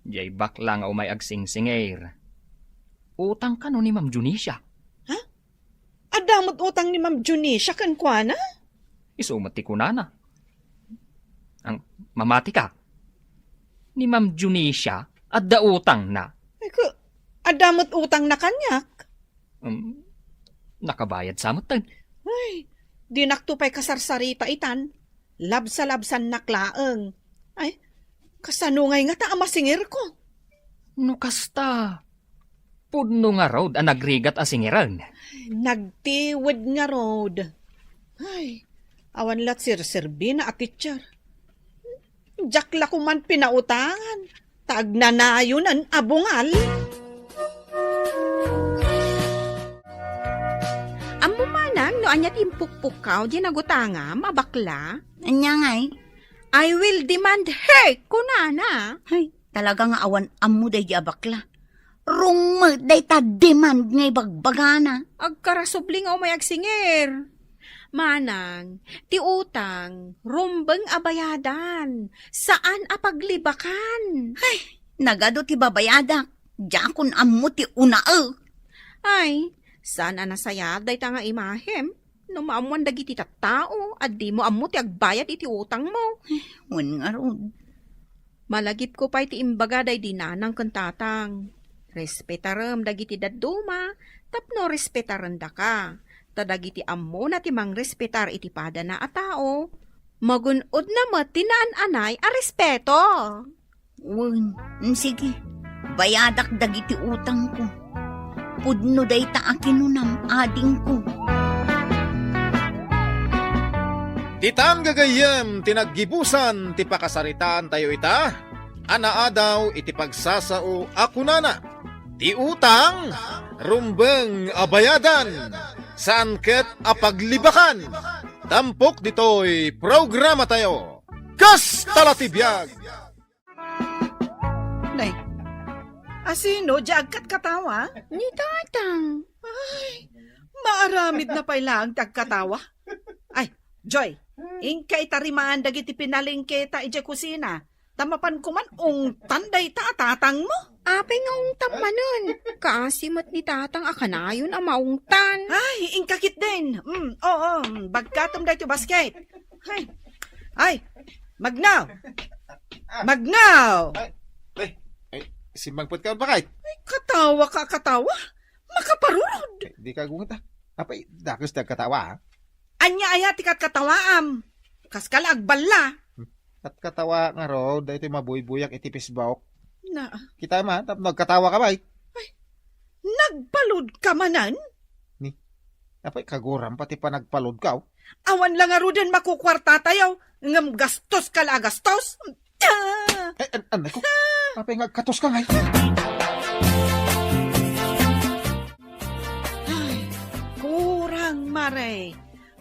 jay bakla nga umay agsingsingir. Utang kano ni Ma'am Junisia? Ha? Adda met utang ni Ma'am Junisia kenkuana? Isu met ti kunana. Ang mamati ka? Ni Ma'am Junisia, adda utangna. Ay, ku-, adda met utangna kaniak. Um, nakabayad sa met ten. Ay, dinakto pay kasarsarita itan. Labsa-labsannak laeng. Ay, kasano ngay ngata a masingirko? No kasta, pudno ngarud a nagrigat a singiren. Nagtiwed ngarud. Ay, awan la ti serserbina a teacher. Diak la koman pinautangan, ta agnanayonen a bungal. Ammo manang no ania ti impukpukkaw diay nagutangam a bakla? Ania ngay? "I will demand her," kunana. Ay, talaga nga awan ammo daydi a bakla. Wrong met dayta demand nga ibagbagana. Agkarasubli nga umay agsingir. Manang, ti utang, rumbeng a bayadan, saan a paglibakan. Ay, nagadu ti babayadak. Diakon ammo ti unaek. Ay, saan a nasayaat dayta nga imahem? No maammoan dagiti tattao a dimo ammo ti agbayad iti utangmo. Wen ngarud. Malagipko pay ti imbaga daydi nanang ken tatang. Respetarem dagiti dadduma tapno respetarendaka. Ta dagiti ammona ti mangrespetar iti padana a tao, magun-odna met ti naan-anay a respeto. Wen, mm, sige. Bayadak dagiti utangko. Pudno dayta a kinunam, adingko. Ditan gagayyem ti naggibusan ti pakasaritaantayo ita, a naadaw iti pagsasao a kunana, "Ti utang, rumbeng a bayadan, saan ket a paglibakan." Tampok ditoy programatayo, Kasta la ti Biag! Nay, asino diay agkatkatawa? Ni Tatang. Ay, maaramidna pay laeng ti agkatawa. Ay, Joy, inka itarimaan dagiti pinalengketa idiay kusina, ta mapan koman ungtan dayta a tatangmo. Apay nga ungtan manen? Kaasi met ni Tatang a kanayon a maungtan. Ay, inka ketdin. Mm, oo, mm, bagkatem daytoy basket. Ay, ay, Magnaw! Ah. Magnaw! Ay, ay, ay, simmangpetka, bakit? Ay, katawaka, katawa. Makaparurod. Ay, dika aggunget, ah. Apay, dakes ti agkatawa, ah. Ania aya ti katkatawaam? Kaskala agballa. Hmm. Katkatawa ngarud, daytoy mabuybuyak iti Facebook. Na. Kita man, tapno agkatawaka, bay. Ay, nagpaludka manen? Ni, apay, kaguram pati panagpaludka, oh. Awan la ngaruden makukuartatayo, ngem gastoska la a gastos. Ta! Eh, an-, anay ko, apay nga agkatoska ngay? Ay, kurang, Mare.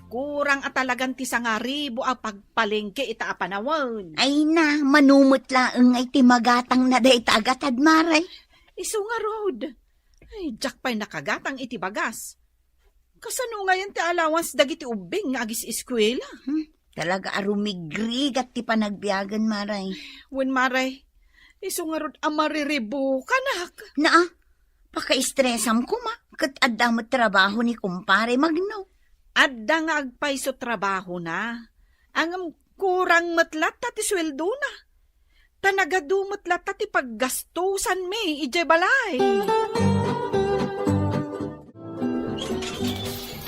Kurang a talagan ti sangaribu a pagpalengke ita a panawen. Ay na, mano met laeng ngay ti magatangna dayta a gatad, Mare. Isu ngarud. Ay, diak pay nakagatang iti bagas. Kasano ngayen ti allowance dagiti ubbing nga agis-eskuela? Hmm, talaga a rumigrigat ti panagbiagen, Mare. Wen, Mare, isu ngarud a mariribukanak. Naa, pakaestresam koma, ket adda met trabaho ni kumpare Magno. Adda nga agpayso trabahona. Ngem kurang met latta ti sueldona. Ta nagadu met latta ti paggastosanmi idiay balay.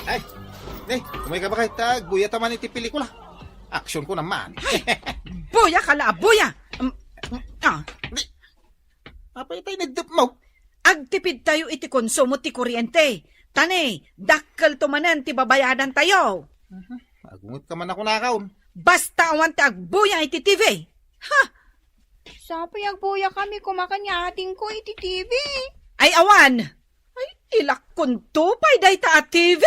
Ay, ne, umay ka ba kay ta agbuya ta man iti pelikula? Action ko naman. Ay, buya ka la, buya! Um, ah. Di, apay tay nagdep mo? Agtipidtayo iti konsumo ti kuryente. Ta ne, dakkelto manen ti babayadantayo. Mhm. Agunget ka man ako nakaon. Basta awan ti agbuya iti T V. Ha! Sapay agbuya kami kumakan nga ating ko iti T V. Ay, awan! Ay, ilakkonto pay dayta a T V.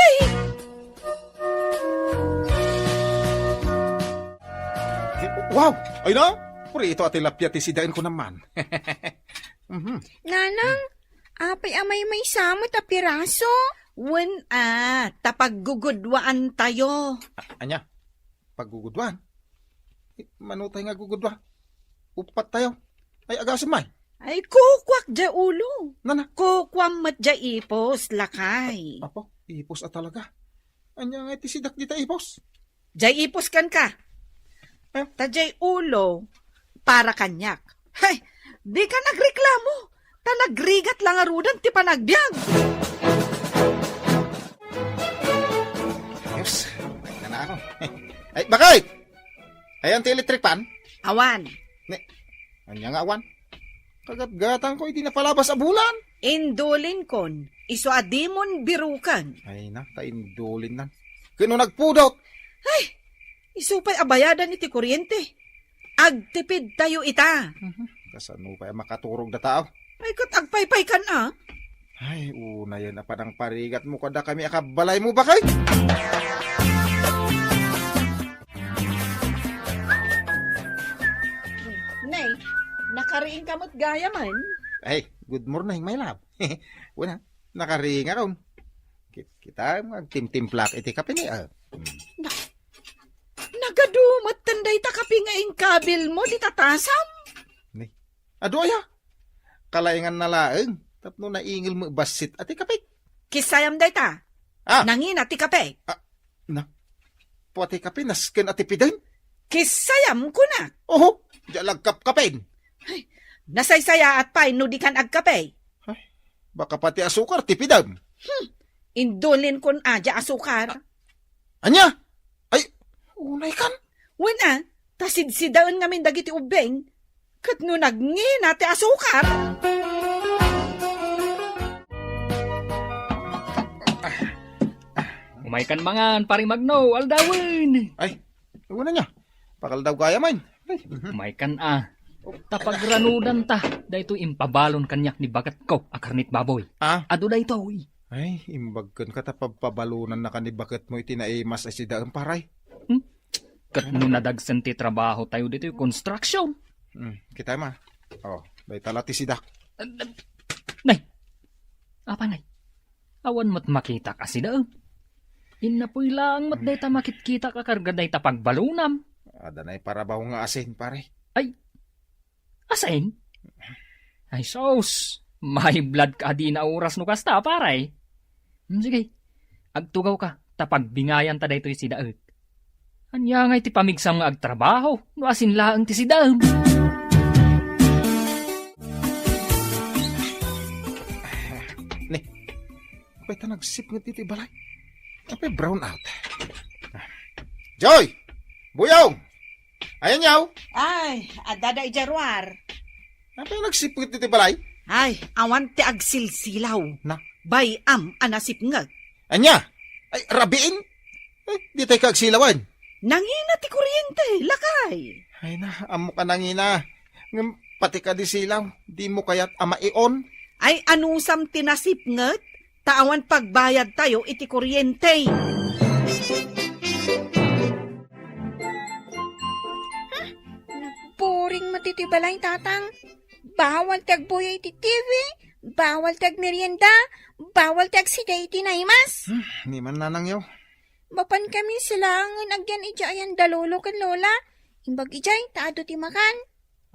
Wow! Ay na! Purito a tilapia ti sidaen ko naman. Mhm. Nanang, apay a maymaysa met a piraso? Wen a, ta paggugudwaantayo. A-, ania? Paggugudwaan? Eh, mano tay nga gugudwa? Uppat tayo. Ay, agasem man. Ay, kukuak diay ulo. Nana? Kukuam met diay ipos, lakay. Apo, ipos a talaga. Ania nga iti sidak dita ipos? Diay ipos kenka. Eh? Ta diay ulo, para kaniak. Hay, dika nagreklamo. Ta nagrigat la ngaruden ti panagbiag. Ayos, nagna ako. Ay, bakit? Ayan ti electric fan? Awan. Ne, ania nga awan? Kagatgatangko iti napalabas a bulan. Indulinkon, isu a dimon biruken. Ay na, ta indulinnan. Ken no nagpudot. Ay, isu pay a bayadan iti kuryente. Agtipidtayo ita. Mhm. Kasano pay a makaturog da tao? Ay, ket agpaypaykan a. Ay, unayen a panangparigatmo kadakami a kabbalaymo, bakay? Nay, nakariingka met gayamen. Ay, good morning, my love. Wala, nakariingakon. Kit-, kita, agtimtimplak iti kape ni, ah. Hmm. Na-, nagadu met ten dayta kape nga inkabilmo, dita tasam? Ni, adu aya? Kalainganna laeng, tapno naingel met bassit a ti kape. Kissayam dayta. Ah. Nangina ti kape. Ah, na. Pati kape, nasken a tipiden? Kissayam, kunak. Oho, diay lagkapkapen. Ay, nasaysayaat pay no dikan agkape. Ay, baka pati asukar, tipidem. Hmm, indulinkon a diay asukar. Ania? Ay, unaykan? Wen a, ta sidsidaen ngamin dagiti ubbing. Ket no nagngina ti asukar. Umaykan mangan, Pari Magno, aldawen. Ay, wen ania? Pakaldaw gayamen. Ay. Umaykan a. Ta pagranudanta, daytoy impabalon kaniak ni baketko a karnit baboy. Ah? Adu daytoy. Ay, imbag kenka ta pabpabalonannaka ni baketmo iti naimas a sidaen, paray. Hmm? Ket no nadagsen ti trabahotayo ditoy construction. Hmm, kita ma. Oh, dayta la ti sidak. Nay, apay, nay? Awan met makitak a sidaem. Innapoy laeng met dayta makitkitak a karga dayta pagbalonam. Adda nay parabaw nga asin, pare. Ay, asin? Ay, sus! Maibladka a dina oras no kasta, pare. Hmm, sige, agtugawka, ta pagbingayanta daytoy sidaek. Ania ngay ti pamigsam nga agtrabaho no asin laeng ti sidaem? Ni, apay ta nagsipnget iti balay? Apay brown out? Joy! Buyong! Ayan yaw? Ay, adda da idiay ruar. Apay nagsipnget iti balay? Ay, awan ti agsilsilaw. Na? Bay-am a nasipnget. Ania? Ay, rabiin? Ay, ditay ka agsilawan. Nangina ti kuryente, lakay. Ay na, ammok a nangina. Ngem pati kadi silaw, dimo kayat a maion? Ay, anusam ti nasipnget? Ta awan pagbayadtayo iti kuryente. Nagboring met iti balay, Tatang. Bawal ti agbuya iti T V, bawal ti agmerienda, bawal ti agsida iti naimas. Hmm, ni man nanang yaw. Mapan kami silaangen agyan idiay ayan da lolo ken lola. Imbag idiay, ta adu ti makan.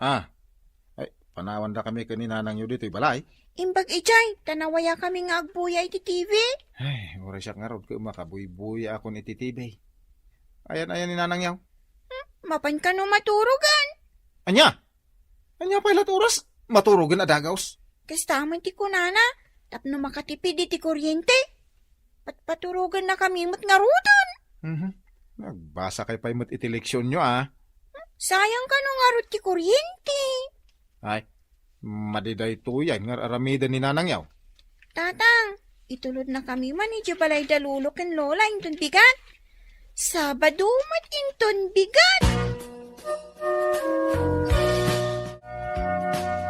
Ah, ay, panawanda kami ken ni nanang yaw ditoy balay. Imbag idiay, ta nawaya kami nga agbuya iti T V. Ay, uray siak ngarud ket makabuybuya akon iti T V. Ayan, ayan ni nanang yaw. Hmm, mapan kano maturogan? Ania? Ania pay lat oras? Maturogen a dagaws. Kasta man ti kunana, tapno makatipid iti kuryente. Patpaturogenna kami met ngaruden. Mhm. Nagbasa kay pay met iti leksionyo, ah. Sayang kano ngarud ti kuryente. Ay, madi daytoy nga aramiden ni nanang yaw. Tatang, itulodna kami man idiay balay da lolo ken lola inton bigat. Sabado met inton bigat.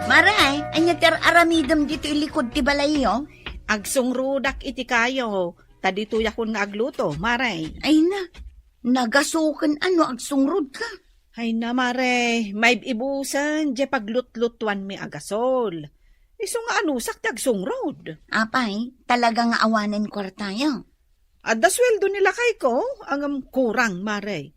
Mare, ania ti ar-aramidem ditoy likud ti balayyo? Agsungrodak iti kayo, ta ditoyakon nga agluto, mare. Ay na, nagasuken a no agsungrodka. Ay na, mare, maib-ibusen diay paglutlutuanmi a gasol. Isu nga anusak ti agsungrod. Apay, talaga nga awanen kuartayo? Adda sueldo ni lakayko, ngem kurang, mare.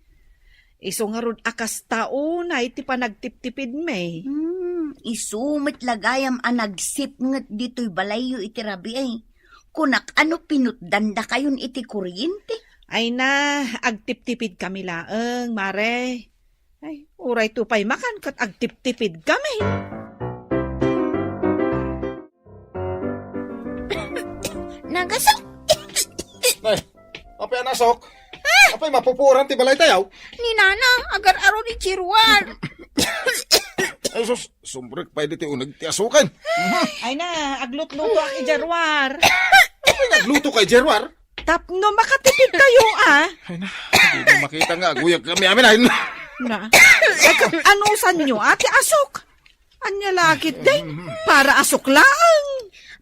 Isu ngarud a kasta unay ti panagtiptipidmi. Hmm. Isu met la gayam a nagsipnget ditoy balayyo iti rabii. Kunak a no pinutdandakayon iti kuryente. Ay na, agtiptipid kami laeng, Mare. Ay, uray to pay makan ket agtiptipid kami. Nagasok! Ay, apay a nasok? Apay mapupuoran ti balay tayo? Ni Nana, agar-aro ni Jeruar. Ay, sus, sumrek pay diti uneg ti asukan. Ay na, aglutluto ak i Jeruar. Apay nagluto kay Jeruar? Tapno makatipid tayo, ah. Ay na, di na makita nga aguyag kami amin, ay na. Na. Ay, ka-, anusan nyo, ati asok? Anya lakit, day? Para asok laeng.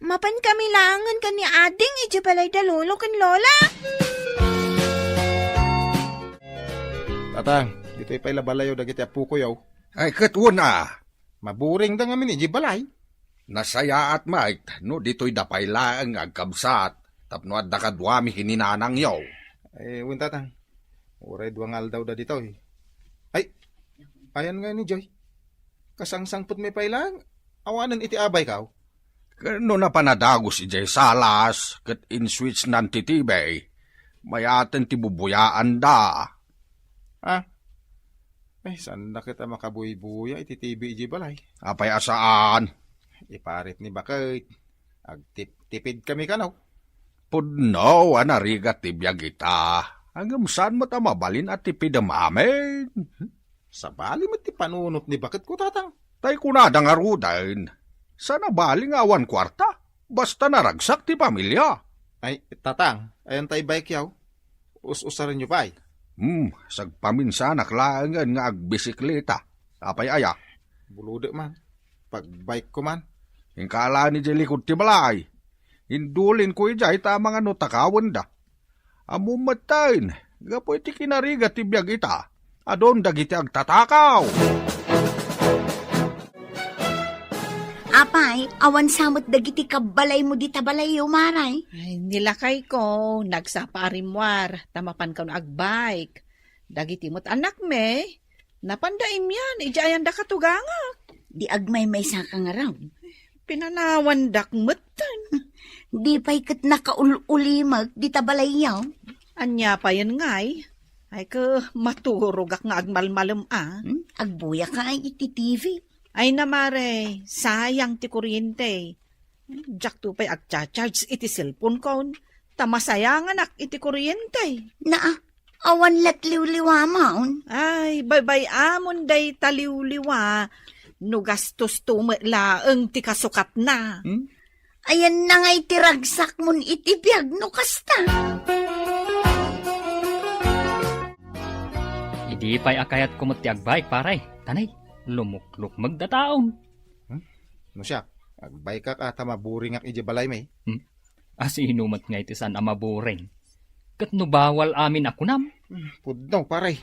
Mapan kami laengen ken ni Ading iti balay da lolo ken lola. Tatang, ditoy pay la balayo dagiti apuko yo. Ay, ket una. Maburing da ngamin iti balay. Nasayaat, Mike, no ditoy da pay laeng nga agkabsat tapno adda kaduami ken ni nanangyo. Eh, wen, Tatang. Uray dua nga aldaw da ditoy. Ay, ayan nga ni Joy. Kasangsangpet mi pay laeng. Awanen iti abay ka. Ken no napan a dagus idiay salas ket inswitchnan ti T V, mayaten ti bubuyaanda. Ah? Ay, saan na kita makabuybuya iti T V idiay balay? Apay a saan? Iparit ni baket. Agtiptipid kami kano. Pudno a narigat ti biag ita. Ngem saan met a mabalin a tipidem amin? Sabali met ti panunot ni baketko, Tatang. Tay kunada ngaruden, saan a bali nga awan kuarta, basta naragsak ti pamilia. Ay, Tatang, ayan tay bike yaw? Us-usarenyo pay? Hmm, sagpaminsanak laengen nga agbisikleta. Apay aya? Bulodek man. Pagbike ko man. Inka ala ni jay likud ti balay. Indulinko idiay ta amangan no takawenda. Ammom metten, gapu iti kinarigat ti biag ita, adun dagiti agtatakaw. Apay, awan sa met dagiti kabbalaymo dita balayyo, Maray? Ay, ni lakayko, nagsapa a rimmuar, ta mapan kano agbike. Dagiti met annakmi, napanda imian, idiay ayanda katugangak. Di agmaymaysa ka ngarud. Pinanawandak metten. Di pay ket nakaul-ulimek dita balayyo. Ania payen ngay? Ay, ke, maturogak nga agmalmalem a. Hmm? Agbuya ka ay iti T V. Ay na, Mare, sayang ti kuryente. Diakto pay agcha-charge iti cellphone kon, ta masayanganak iti kuryente. Naa, awan lat liwliwamon. Ay, baybay-amon dayta liwliwa no gastosto met laeng ti kasukatna. Hmm? Ayanna nga iti ragsakmon iti biag no kasta. Idi pay a kayatko met ti agbike, pare, tanay, lumuklukmeg da taon. Hmm? No siak, agbikak a ta maburingak idiay balaymi. Hmm? A sino met ngay ti saan a maburing? Ket no bawal amin a kunam? Hmm, pudno, pare.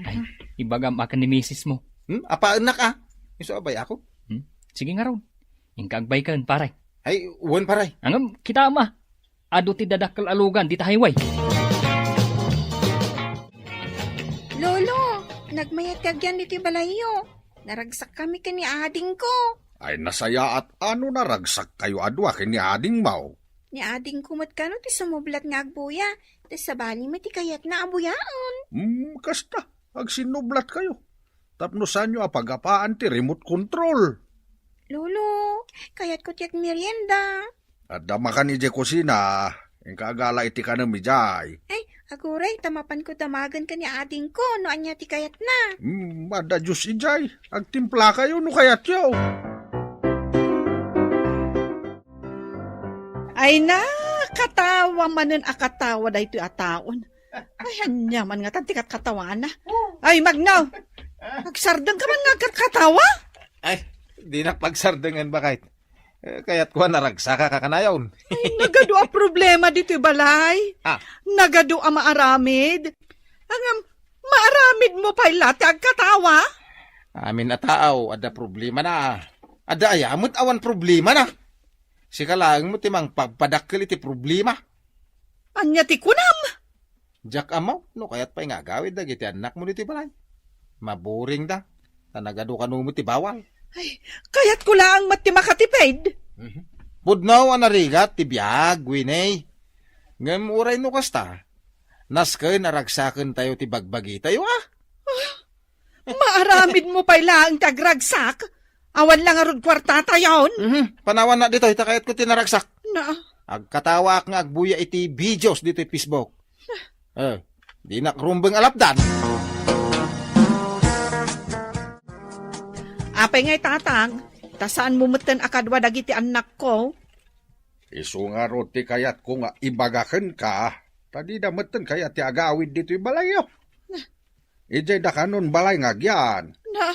Ay, ibagam a ken ni misis mo. Hmm? Apaennak a? Isu a bay-ako? Hmm? Sige ngarud. Inka agbike ken, pare. Ay, wen, pare. Ngem, kitaem a. Adu ti dadakkel a lugan dita highway. Lolo, nagmayat ti agyan ditoy balayyo. Naragsakkami ken ni adingko. Ay, nasayaat a no naragsakkayo a dua ken ni adingmo. Ni adingko met kano ti sumublat nga agbuya, ta sabali met ti kayatna a buyaen. Hmm, kasta, agsinnublatkayo. Tapno saanyo a pagapaan ti remote control. Lolo, kayatko ti agmerienda. Adda makan idiay kusina, inka agala iti kanem idiay. Ay, aguray, ta mapanko damagen ken ni adingko no ania ti kayatna. Hmm, adda juice idiay. Agtimplakayo no kayatyo. Ay na, katawa manen a katawa daytoy a taon. Ay, ania man ngatan ti katkatawana. Ay, Magno! Agsardeng ka man nga agkatkatawa? Ay, dinak pagsardengen, baket. Eh, kayatko a naragsakak a kanayon. Ay, nagadu a problema ditoy balay. Ah. Nagadu a maaramid. Ngem, maaramid mo pay la ti agkatawa? Amin a tao, adda problemana. Adda aya met awan problemana. Sika laeng met ti mangpagpadakkel iti problema. Ania ti kunam? Diak ammo no kayat pay nga agawid dagiti annakmo ditoy balay. Maburingda, ta nagadu kano met ti bawal. Ay, kayatko laeng met ti makatipid. Mhm. Pudno a narigat ti biag, Winnie. Ngem uray no kasta, nasken a ragsakentayo ti bagbagitayo, a? Maaramidmo pay laeng ti agragsak? Awan la ngarud kuartatayon? Mhm. Panawanna ditoy, ta kayatko ti naragsak. Na? Agkatawaak nga agbuya iti videos ditoy Facebook. Eh, dinak rumbeng a lapdan. Apay ngay, Tatang, ta saanmo metten a kadua dagiti annakko? Isu ngarud ti kayatko nga ibaga kenka, ta dida metten kayat ti agawid ditoy balayyo. Idiay da kanon balay nga agyan. Na,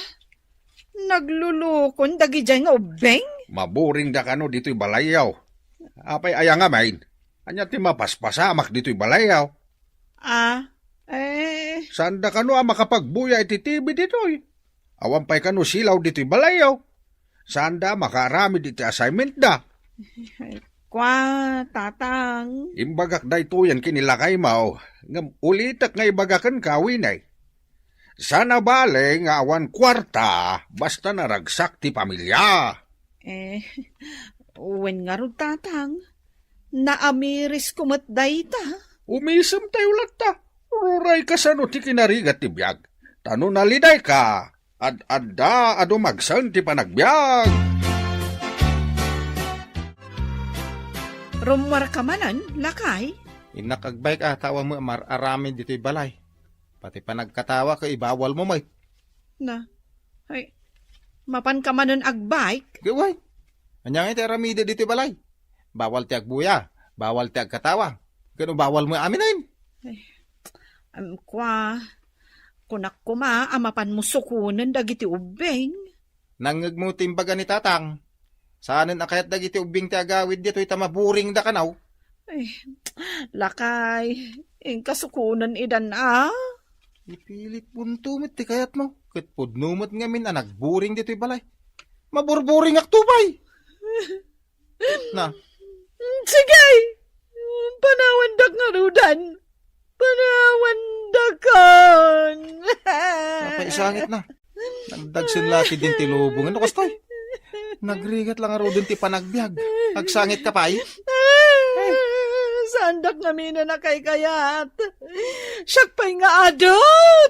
naglulukon dagidiay nga ubbing? Maburing da kano ditoy balayyo. Apay aya ngamin? Ania ti mapaspasamak ditoy balayyo? Ah, eh. Saan da kano a makapagbuya iti T V ditoy? Awan pay kano silaw ditoy balayyo. Saan da makaaramid iti assignment da? Kua, Tatang. Imbagak daytoyen ken ni lakaymo, ngem ulitek nga ibaga kenka, Winnie. Saan a bale nga awan kuarta, basta naragsak ti pamilia. Eh, wen ngarud, Tatang. Naamirisko met dayta. Umisemtayo latta. Uray kasano ti kinarigat ti biag. Ta no nalidayka, ad-adda a dumagsen ti panagbiag. Rummuarka manen, lakay? Innak agbike a, ta awan met mar-aramid ditoy balay. Pati panagkatawa ket ibawalmo met. Na, ay, mapanka manen agbike? Gaway. Ania ngay ti aramidek ditoy balay? Bawal ti agbuya, bawal ti agkatawa. Ken bawalmo aminen. Ay, am, kua, kunak koma a mapanmo sukonen dagiti ubbing. Nangngegmo ti imbaga ni Tatang. Saanen a kayat dagiti ubbing ti agawid ditoy ta maburing da kanaw. Ay, lakay, inka sukonen idan a. Ipilit punto met ti kayatmo, ket pudno met ngamin a nagburing ditoy balay. Maburburingak to pay. Na. Sige! Panawandak ngaruden. Panawandakan. Apay, isangit na. Nagdagsen la ti din ti lubong. Ano kastoy? Nagrigat lang ngaruden ti panagbiag. Agsangit ka pay? Saandak ngamin a nakaykayat. Siak pay nga adu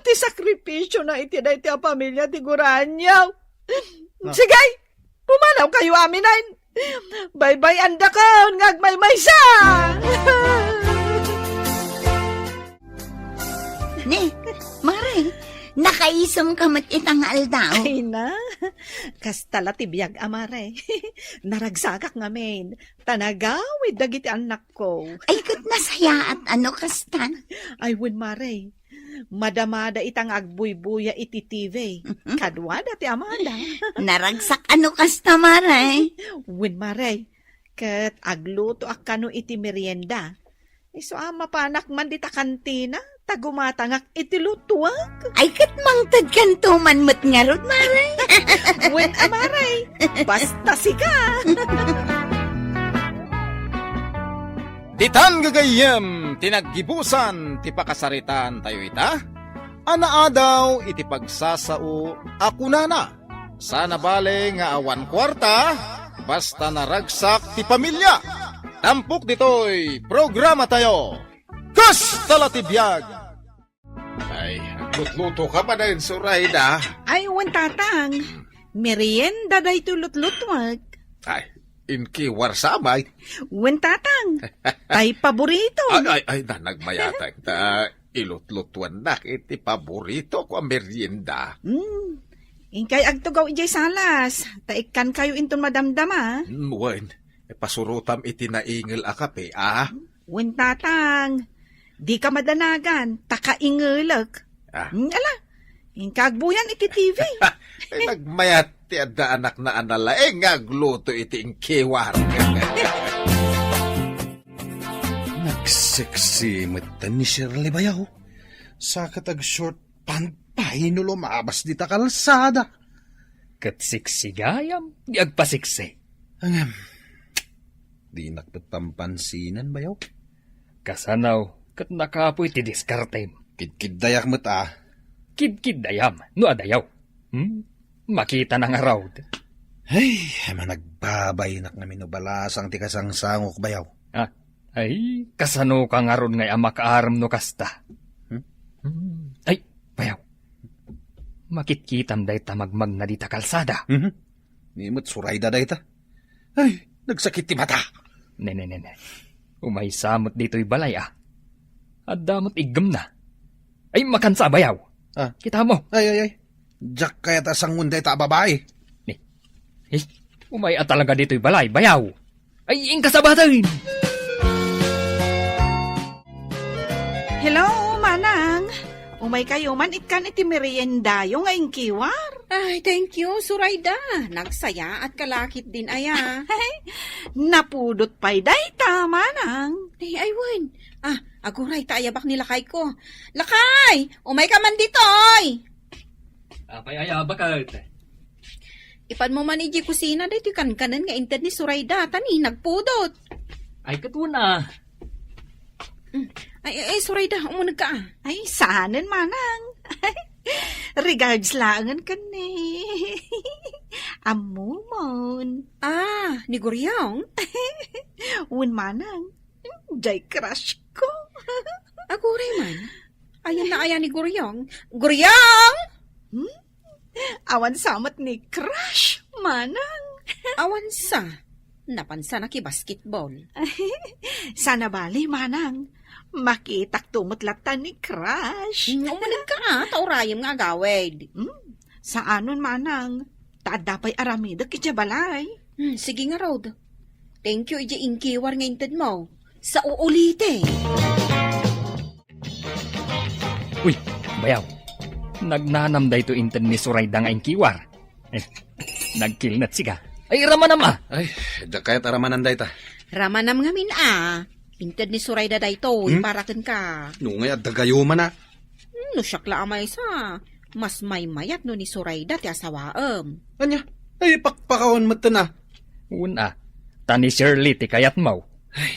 ti sakripisio na iti dayta a pamilia ti guranyo. Na. Sige! Pumanaw kayo aminen. Baybay-andakon nga agmaymaysa. Ni, Mare, nakaisem ka met ita nga aldaw. Ay na, kasta la ti biag a, Mare. Naragsakak ngamin, ta nagawid dagiti annakko. Ay, ket nasayaat, ano, kastan? Ay, wen, Mare. Madamada ita nga agbuybuya iti T V. Mhm. Kaduada ti amada. Naragsak ano kasta, Mare? Wen, Mare. Ket aglutoak kano iti merienda. Isu a mapanak man dita kantina, ta gumatangak iti lutuak. Ay, ket mangted kanto man met ngarud, Mare. Wen a, Mare. Basta sika. Ditan gagayyem ti naggibusan ti pakasaritaan tayo ita, a naadaw iti pagsasao a kunana, "Sana bale nga awan kuarta, basta naragsak ti pamilya." Tampok ditoy programa tayo, Kasta la ti Biag. Ay, lutluto ka pa dayon, Surayda. Ay, wen, Tatang. Merienda daytoy lutlutuak. Ay, inkiwar sa amay. Wen, Tatang. Tay paborito. Ay, ay, ay, na, nagmayatak. Ta, ilutlutuannak iti paborito ko a merienda. Hmm. Inkay agtugaw idiay salas. Ta ikkan kayo inton madamdama. Hmm, wen. Ipasurotam iti naingel a kape, a? Wen, Tatang, dika madanagan, ta kaingelek. Ah. Hmm, ala, inka agbuyan iti T V. Ay, nagmayat ti adda anakna a nalaing nga agluto iti inkiwar. Nagseksi met ni Shirley bayaw. Sa ket ag-short pant pay no lumabas dita kalsada. Ket seksi gayam, di agpaseksi. Ngem, dinak met pampansinan, bayaw. Kasano, ket nakapoy ti diskartem. Kidkiddayak met, a. Kidkiddayam, no adayaw. Hmm? Makitana ngarud. Ay, managbabaynak ngamin no balasang ti kasangsangok, bayaw. Ah, ay, kasano ka ngarud ngay a makaarem no kasta? Hmm? Hmm. Ay, bayaw. Makitkitam dayta magmagna dita kalsada. Mhm. Ni met Surayda dayta. Ay, nagsakit ti mata. Ne, ne, ne, ne. Umaysa met ditoy balay, ah. Adda met iggemna. Ay, makansa, bayaw. Ah. Kita mo. Ay, ay, ay. Diak kayat a sangoen dayta a babai. Ni, eh, umay-a talaga ditoy balay, bayaw. Ay, inka sabaten! Hello, Manang. Umaykayo man ikkan iti meriendayo nga inkiwar. Ay, thank you, Surayda. Nagsayaat ka lakit din aya. Napudot pay dayta, Manang. Ay, ay, wen. Ah, aguray ta ayabak ni lakayko. Lakay, umayka man ditoy. Apay aya, baket? Ipan mo man iti kusina daytoy kankanen nga inted ni Surayda, ta ni nagpudot. Ay, ket una. Mm. Ay, ay, ay, Surayda, umuneg ka, ah. Ay, saanen, Manang. Regards laengen ken ni Ammomon. Ah, ni Guryong? Wen, Manang. Jay crush ko. Aguray man. Ayan na aya ni Guryong. Guryong! Hmm? Awan sa met ni crush, Manang. Awan sa. Napan sa nakibasketball. Sana bali, Manang. Makitak to met latta ni crush. Mm, umuneg ka, ah. Ta urayem nga agawid. Hmm? Saanon, Manang. Ta adda pay aramidek idiay balay. Hmm, sige ngarud. Thank you idiay inkiwar nga inted mo. Sa uulite. Uy, bayaw. Nagnanam daytoy inted ni Surayda nga inkiwar. Eh, nagkilnat sika. Ay, ramanam, ah. Ay, diak kayat a ramanan dayta. Ramanam ngamin, ah. Inted ni Surayda daytoy, hmm? Para kenka. No ngay adda gayuma na. Hmm, no siak la a maysa, mas maymayat no ni Surayda ti asawaem. Ania? Ay, pakpakawan met ten, ah. Wen, ah. Ta ni Shirley ti kayatmo. Ay.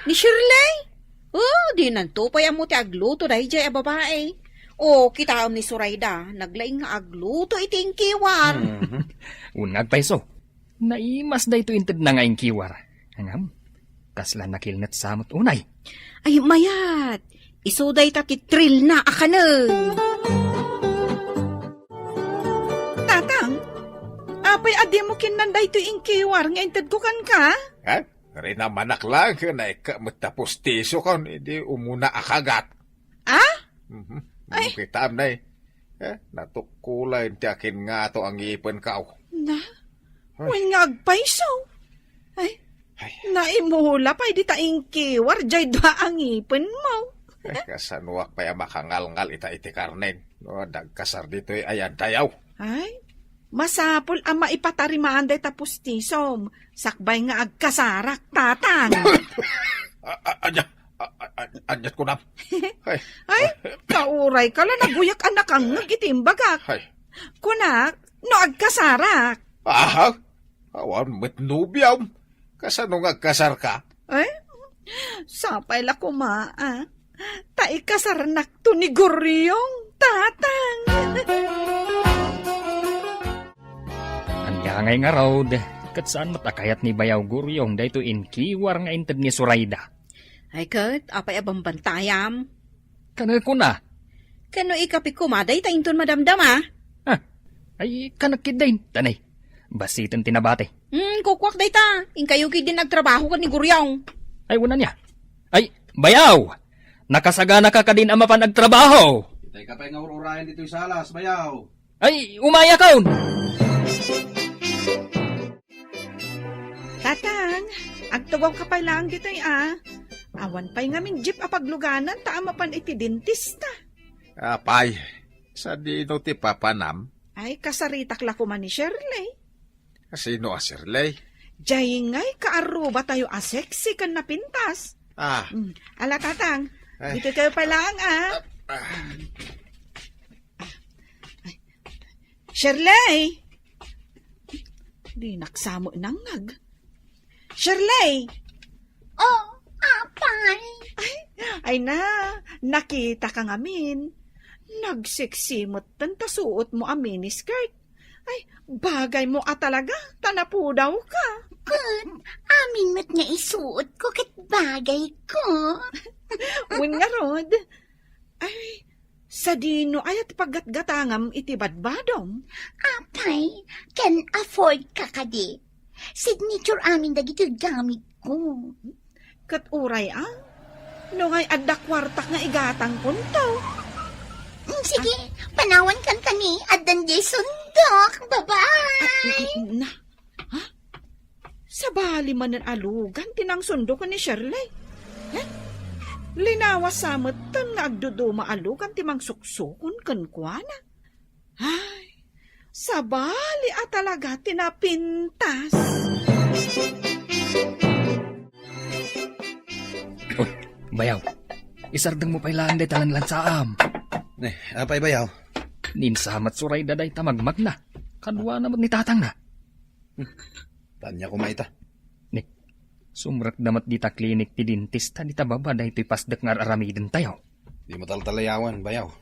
Ni Shirley? Oh, dinanto pay ammo ti agluto daydiay a babai. Oh, kitaem ni Surayda, naglaing nga agluto iti inkiwar. Mhm. Wen nga agpayso. Naimas daytoy intedna nga inkiwar. Ngem, kasla nakilnat sa met unay. Ay, mayat. Isu dayta ti thrill na a kanen. Tatang, apay a dimo kinnan daytoy inkiwar nga intedko kenka? Ha? Rinamanak laeng ken naikka met ta pustisokon idi umuna a kagat. Ah? Mhm. Ay. Kitaem, nay. Eh, natukkolen ti akinngato a ngipenko. Na? Ay. Wen nga agpayso. Ay, ay. Naimula pay dita inkiwar jay dua a ngipenmo. Eh, kasanoak pay a makangalngal ita iti karnen? No, dagkasar ditoy ayan dayaw. Ay, masapul a maipatarimaan dayta pustisom, sakbay nga agkasarak, Tatang. A-, a-, anya, a-, a-, a-, anyat kunam? Ay. Ay, kauray ka la naguyak a nakangngeg iti imbagak. Ay. Kunak, no agkasarak. Aha? Awan met nobiam. Kasano nga agkasarka? Ay, sapay la koma, ah. Ta ikasarnakto ni Guryong, Tatang. Ania ngay ngarud, ket saan met a kayat ni Bayaw Guryong daytoy inkiwar nga inted ni Surayda? Ay ket, apay a bambantayam? Kanekon a. Ken no ikapik koma dayta inton madamdama? Ah, ay, kanek ketdin, tanay. Basiten ti nabati. Hmm, kukuak dayta. Inkayo ketdin agtrabaho ken ni Guryong. Ay, wen ania. Ay, Bayaw! Nakasaganaka kadin a mapan agtrabaho? Itay ka pay nga ur-urayan ditoy salas, Bayaw. Ay, umayakon! Tatang, agtugawka pay laeng ditoy, a. Awan pay ngamin jeep a pagluganan ta a mapan iti dentista. Apay, sadino ti papanam? Ay, kasaritak la koma ni Shirley. Sino a Shirley? Jay ngay kaarrubatayo a sexy ken napintas. Ah. Mm. Ala, Tatang, ay, ditoy kayo pay laeng, a. Ah, ah. Shirley! Dinak sa met nangngeg. Shirley! Oh, apay? Ay, ay na, nakitaka ngamin. Nagseksi metten ta suotmo a miniskirt. Bagaymo a talaga, ta napudawka. Ket, amin met nga isuotko ket bagayko. Wen ngarud. Ay, sadino aya ti paggatgatangam iti badbadom? Apay, can afford ka kadi? Signature amin dagiti gamitko. Ket uray a, no ngay adda kuartak nga igatangkonto. Mm, sige, panawankan kani, addan diay sundok. Bye-bye! Ah, n-, n-, na, ha? Sabali manen a lugan ti nangsundo ken ni Shirley. Eh? Linawas sa metten nga agduduma a lugan ti mangsuksukon kenkuana. Ay, sabali a talaga ti napintas. Uy, bayaw. Isardengmo pay laeng dayta lanlansaam. Eh, apay, bayaw? Ninsamat Surayda dayta magmagna. Kaduana met ni tatangna. Hmm. Tanya ko mayta. Ni, sumrekda met dita klinik ti dentista dita baba daytoy pasdek nga ar-aramidentayo. Di mataltalayawan, bayaw.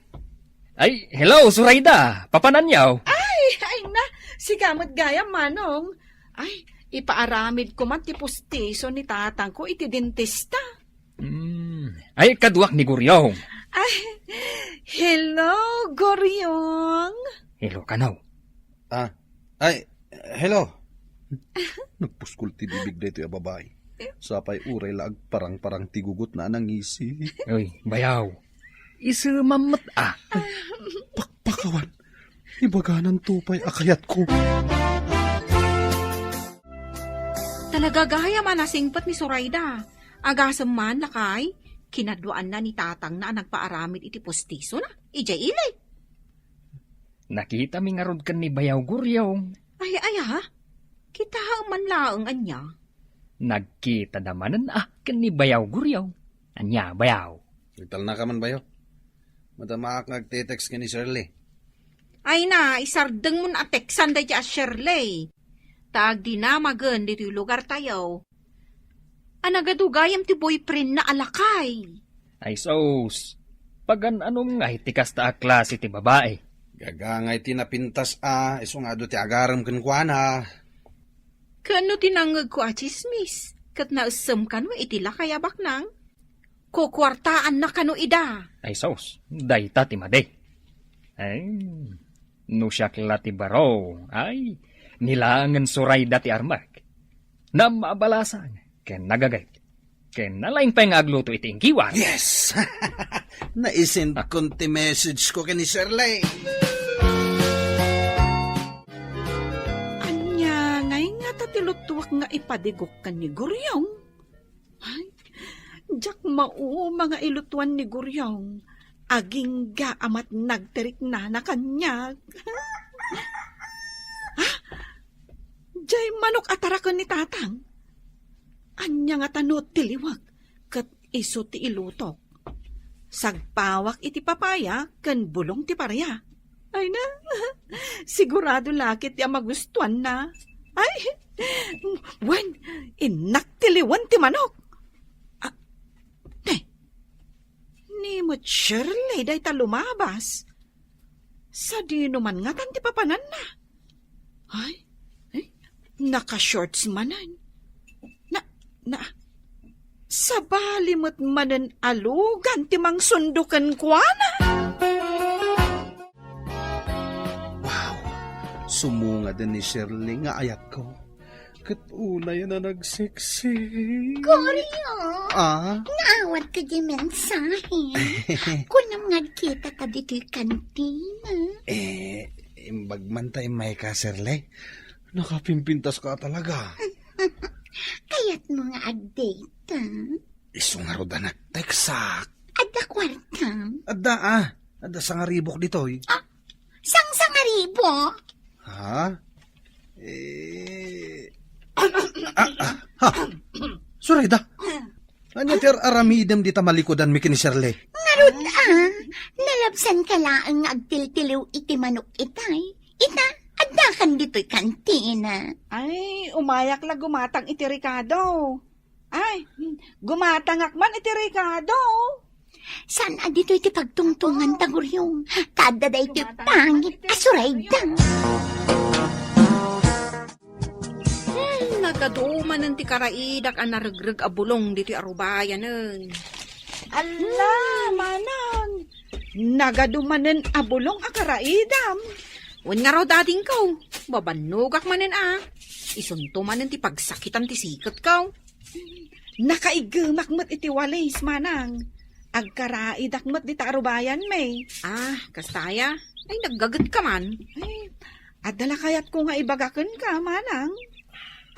Ay, hello, Surayda! Papananyaw? Ay, ay na, sika met gayam, Manong. Ay, ipaaramidko man ti pustiso ni tatangko iti dentista. Hmm. Ay, kaduak ni Guryong. Ay, hello, Guryong. Hello, kanaw. Ah, ay, hello. Nagpuskol ti bibig daytoy a babai. Sapay uray la agparang-parang ti gugotna a nangisi. Uy, bayaw. Isu mammet a. Pakpakawan. Ibagananto pay a kayatko. Talaga gayam a nasingpet ni Surayda. Agasem man, lakay, kinaduaanna ni tatangna a nagpaaramid iti postisona. Idiay ili. Nakitami ngarud ken ni Bayaw Guryong. Ay, ay, ha? Kitaem man laeng, ania? Nagkitada manen a ken ni Bayaw Guryong. Ania, Bayaw? Italnaka man, Bayaw. Madamaak nga agte-text ken ni Shirley. Ay na, isardengmon a teksan daydiay a Shirley. Ta agdinamagen ditoy lugartayo. A nagadu gayam ti boyfriendna a lakay. Ay sus, pagan-anom ngay ti kasta a klase ti babai? Gagangay ti napintas a, isu nga adu ti agarem kenkuana. Ken no ti nangngegko a tsismis, ket naessem kano iti lakay a baknang? Kukuartaanna kano ida? Ay sus, dayta ti madi. Ay, no siak la ti baro, ay, ni laengen Surayda ti armek. Naammo a balasang, ken nagagayt, ken nalaing pay nga agluto iti inggiwat. Yes! Naisentkon ti message ko ken ni Shirley. Ania ngay ngata ti lutuak nga ipadigok ken ni Guryong? Ay, diak mauma nga ilutuan ni Guryong. Agingga a matnag ti riknana kaniak. Ah! Diay manok a taraken ni tatang. Ania ngata no tiliwek ket isu ti ilutok? Sagpawak iti papaya ken bulong ti paria. Ay na, sigurado la ket ti a magustuanna. Ay, wen, innak ti liwen ti manok. Ah, ne, ni met Shirley dayta lumabas. Sadino man ngatan ti papananna? Ay, ay, naka-shorts manen. Na, na, sabali met manen a lugan ti mangsundo kenkuana. Wow! Sumungaden ni Shirley nga ayatko. Ket unay a nagseksi. Goryo! Ah? Naawat ka di mensahe. Kunam nga agkita ta ditoy kantina. Eh, imbag man ta immayka, Shirley. Nakapimpintas ka talaga. Kayat mo nga ag-date, ah? Isu ngarud a nagteksak. Adda kuartam? Adda, ah. Adda sangaribok ditoy. Ah, sang-sangaribo? Ha? Eh, ah, ah, ha? Surayda. Ania ti ar-aramidem dita malikudan mi ken ni Shirley? Ngarud, ah, nalabsan ka laeng nga agtiltiliw iti manok itay. Ita, addakan ditoy kantina. Ay, umayak la gumatang iti rekado. Ay, gumatangak man iti rekado. Saan a ditoy ti pagtungtongan ta, Guryong? Ta adda daytoy pangit a Surayda. Nagadu manen ti karaidak a naregreg a bulong ditoy arubayanen. Alla, manang! Nagadu manen a bulong a karaidam. Wen ngarud, adingko, babannogak manen a. Isunto manen ti pagsakitan ti siketko. Nakaiggemak met iti walis, manang. Agkaraidak met dita arubayanmi. Ah, kasta aya? Ay, naggagetka man. Ay, adda la kayatko nga ibaga kenka, manang.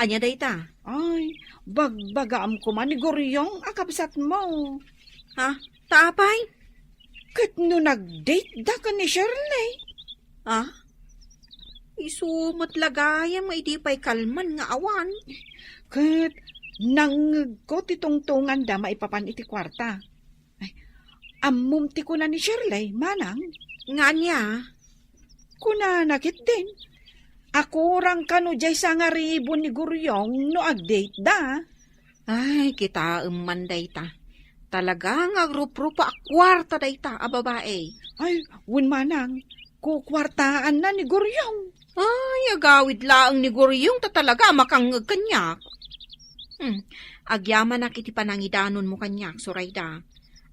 Ania dayta? Ay, bagbagaam koma ni Guryong a kabsatmo. Ha? Ta apay? Ket no nag-date da ken ni Shirley? Ah? Isu met la gayam nga idi pay kalman nga awan. Ket nangngegko ti tungtonganda maipapan iti kuarta. Ay, ammom ti kuna ni Shirley, manang? Nga ania? Kunana ketdin, a kurang kano diay sangaribu ni Guryong no ag-date da. Ay, kitaem man dayta. Talaga nga agruprupa a kuarta dayta a babai. Ay, wen manang, kukuartaanna ni Guryong. Ay, agawid laeng ni Guryong ta talaga a makangngeg kaniak. Hmm, agyamanak iti panangidanonmo kaniak, Surayda.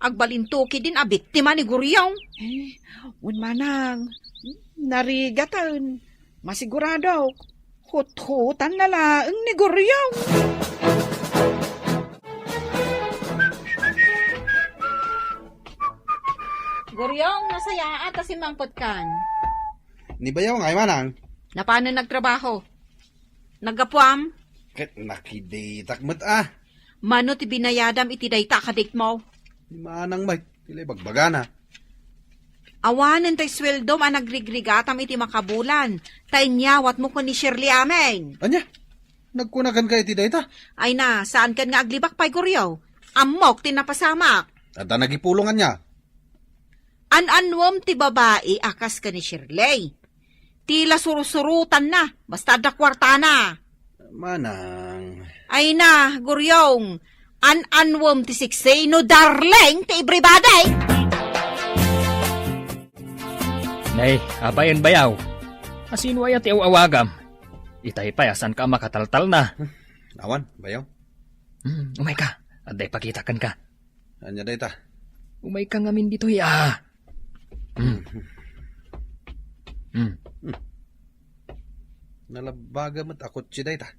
Agbalinto ketdin a biktima ni Guryong. Eh, wen manang, narigaten. Masiguradok, huthutanna laeng ni Guryong. Guryong, nasayaat a simmangpetkan. Ni Bayaw ngay, manang? Napanen nagtrabaho? Naggapuam? Ket nakidateak met a. Mano ti binayadam iti dayta a kadate-mo? Ni manang met, ti la ibagbagana. Awanen tay sueldom a nagrigrigatam iti makabulan, ta inyawatmo ken ni Shirley amin. Ania? Nagkuna kenka iti dayta? Ay na, saan ken nga aglibak pay, Goryo? Ammok ti napasamak. Adda nagipulong ania? An-annuem ti babai a kas ken ni Shirley. Ti la surusurutanna, basta adda kuartana. Manang. Ay na, Guryong. An-annuem ti siksi no darling ti everybody. Nay, apayen, Bayaw? Asino aya ti aw-awagam? Itay pay a saanka a makataltalna. Awan, Bayaw. Hmm, umayka. Adda ipakita kenka. Ania dayta? Umayka ngamin ditoy, ah. Hmm. Hmm. Hmm. Nalabbaga met a kotse dayta.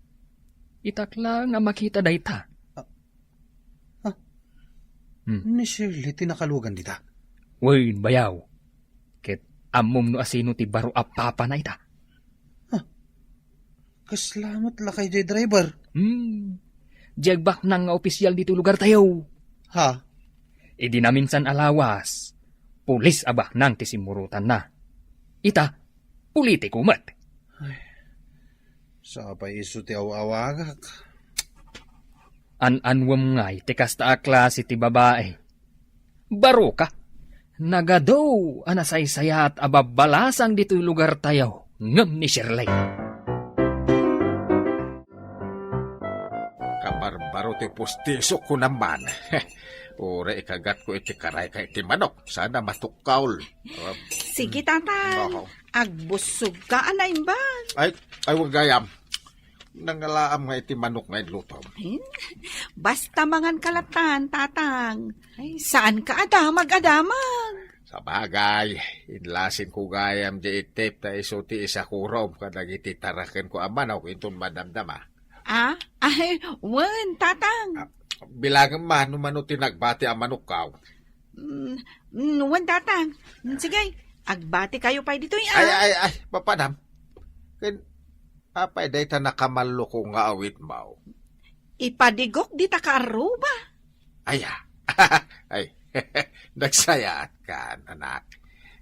Itak laeng a makita dayta. Ah. Ah. Hmm. Ni Shirley ti nakalugan dita. Wen, Bayaw. Ket ammom no asino ti baro a papana ita? Ah. Kasla met lakay jay driver. Hmm. Jay agbaknang nga opisyal ditoy lugartayo. Ha? Idi naminsan a lawas, pulis a baknang ti simmurotanna. Ita, politiko met. Ay, sapay isu ti aw-awagak. An-annuem ngay ti kasta a klase ti babai. Baroka, nagadu a nasaysayat a babbalasang ditoy lugartayo ngem ni Shirley. Kabarbaro ti pustiso, kunam man. Uray ikagatko iti karayka iti manok, saan a matukkaol. Sige, Tatang. Oo. Agbussogka a naimbag. Ay, ay, wen gayam. Nangalaam nga iti manok nga inlutom. Eh, basta mangan ka latan, Tatang. Ay, saan ka adamag-adamag? Sabagay, inlasin ko gayam di itip ta isu ti isakurom kadagiti taraken ko a manok inton madamdama. Ah? Ay, wen, Tatang. Ah, bilangem man no mano ti nagbati a manokkaw. Mm, mm, wen, Tatang. Mm, sige, agbati kayo pay ditoy, ah. Ay, ay, ay, papanam. Ken, apay dayta nakamalluko nga awitmo? Ipadigok dita kaarruba. Ay, ah. Ay, nagsayaat kan, anak.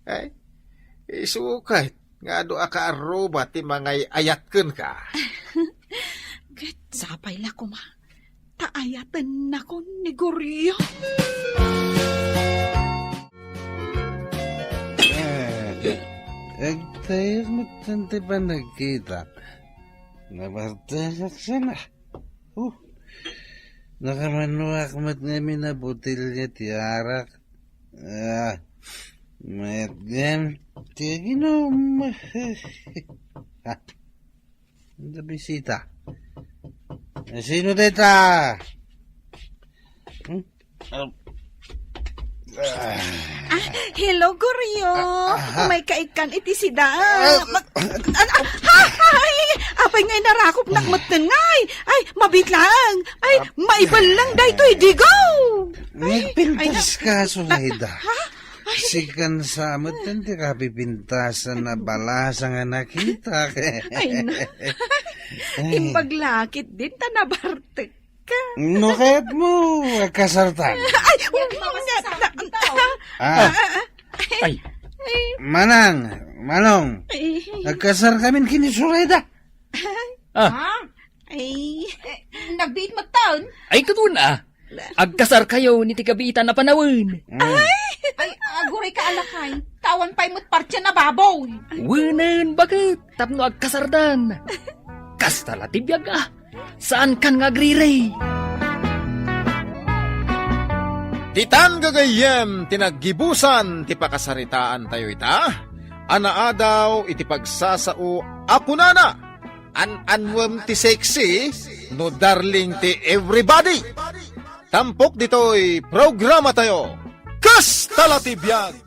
Ay, isu ket, nga adu a kaarruba ti mangay-ayat kenka. Ket sapay la koma. Ta ayatennakon ni Goryo. Eh, agtayek met ti panagkita. Nabartekak sana. Oh, nakamannuak met ngamin a botelya ti arak. Ah, mayat gayam ti aginom. Adda bisita. Sino dayta? Hmm? Ah, hello, Goryo. Ah, ah. Umay ka ikkan iti sida. Ah. Mag-, an-, ah, ay, apay nga inarakopnak metten ngay. Ay, mabit lang. Ay, ah, maiballang daytoy digaw. Ay, nagpintas ay, na-, ka, Soledad. Ha? Ay. Sikan sa metten ti kapipintasan a balasa nga nakitak. Ay, na. Ay. Imbag lakit din, ta nabartek ka. No kayatmo, agkasartan. Ay, ah, ah, ah. Ay. Manang, Manong, ay, agkasarkamin ken ni Soledad. Ah. Ha? Ay. Eh, nagbiit metten? Ay, kaduna. Agkasarkayo iti kabiitan a panawen. Mm. Ay, aguray ka a lakay. Awan pay met partia a baboy. Wenen, baket, tapno agkasardan. Kasta la ti biag, ah. Saankan nga agrirey. Ditan gagayyem ti naggibusan ti pakasaritaantayo ita, a naadaw iti pagsasao a kunana, "An-annuem ti sexy no darling ti everybody." Tampok ditoy programatayo, Kasta la ti Biag!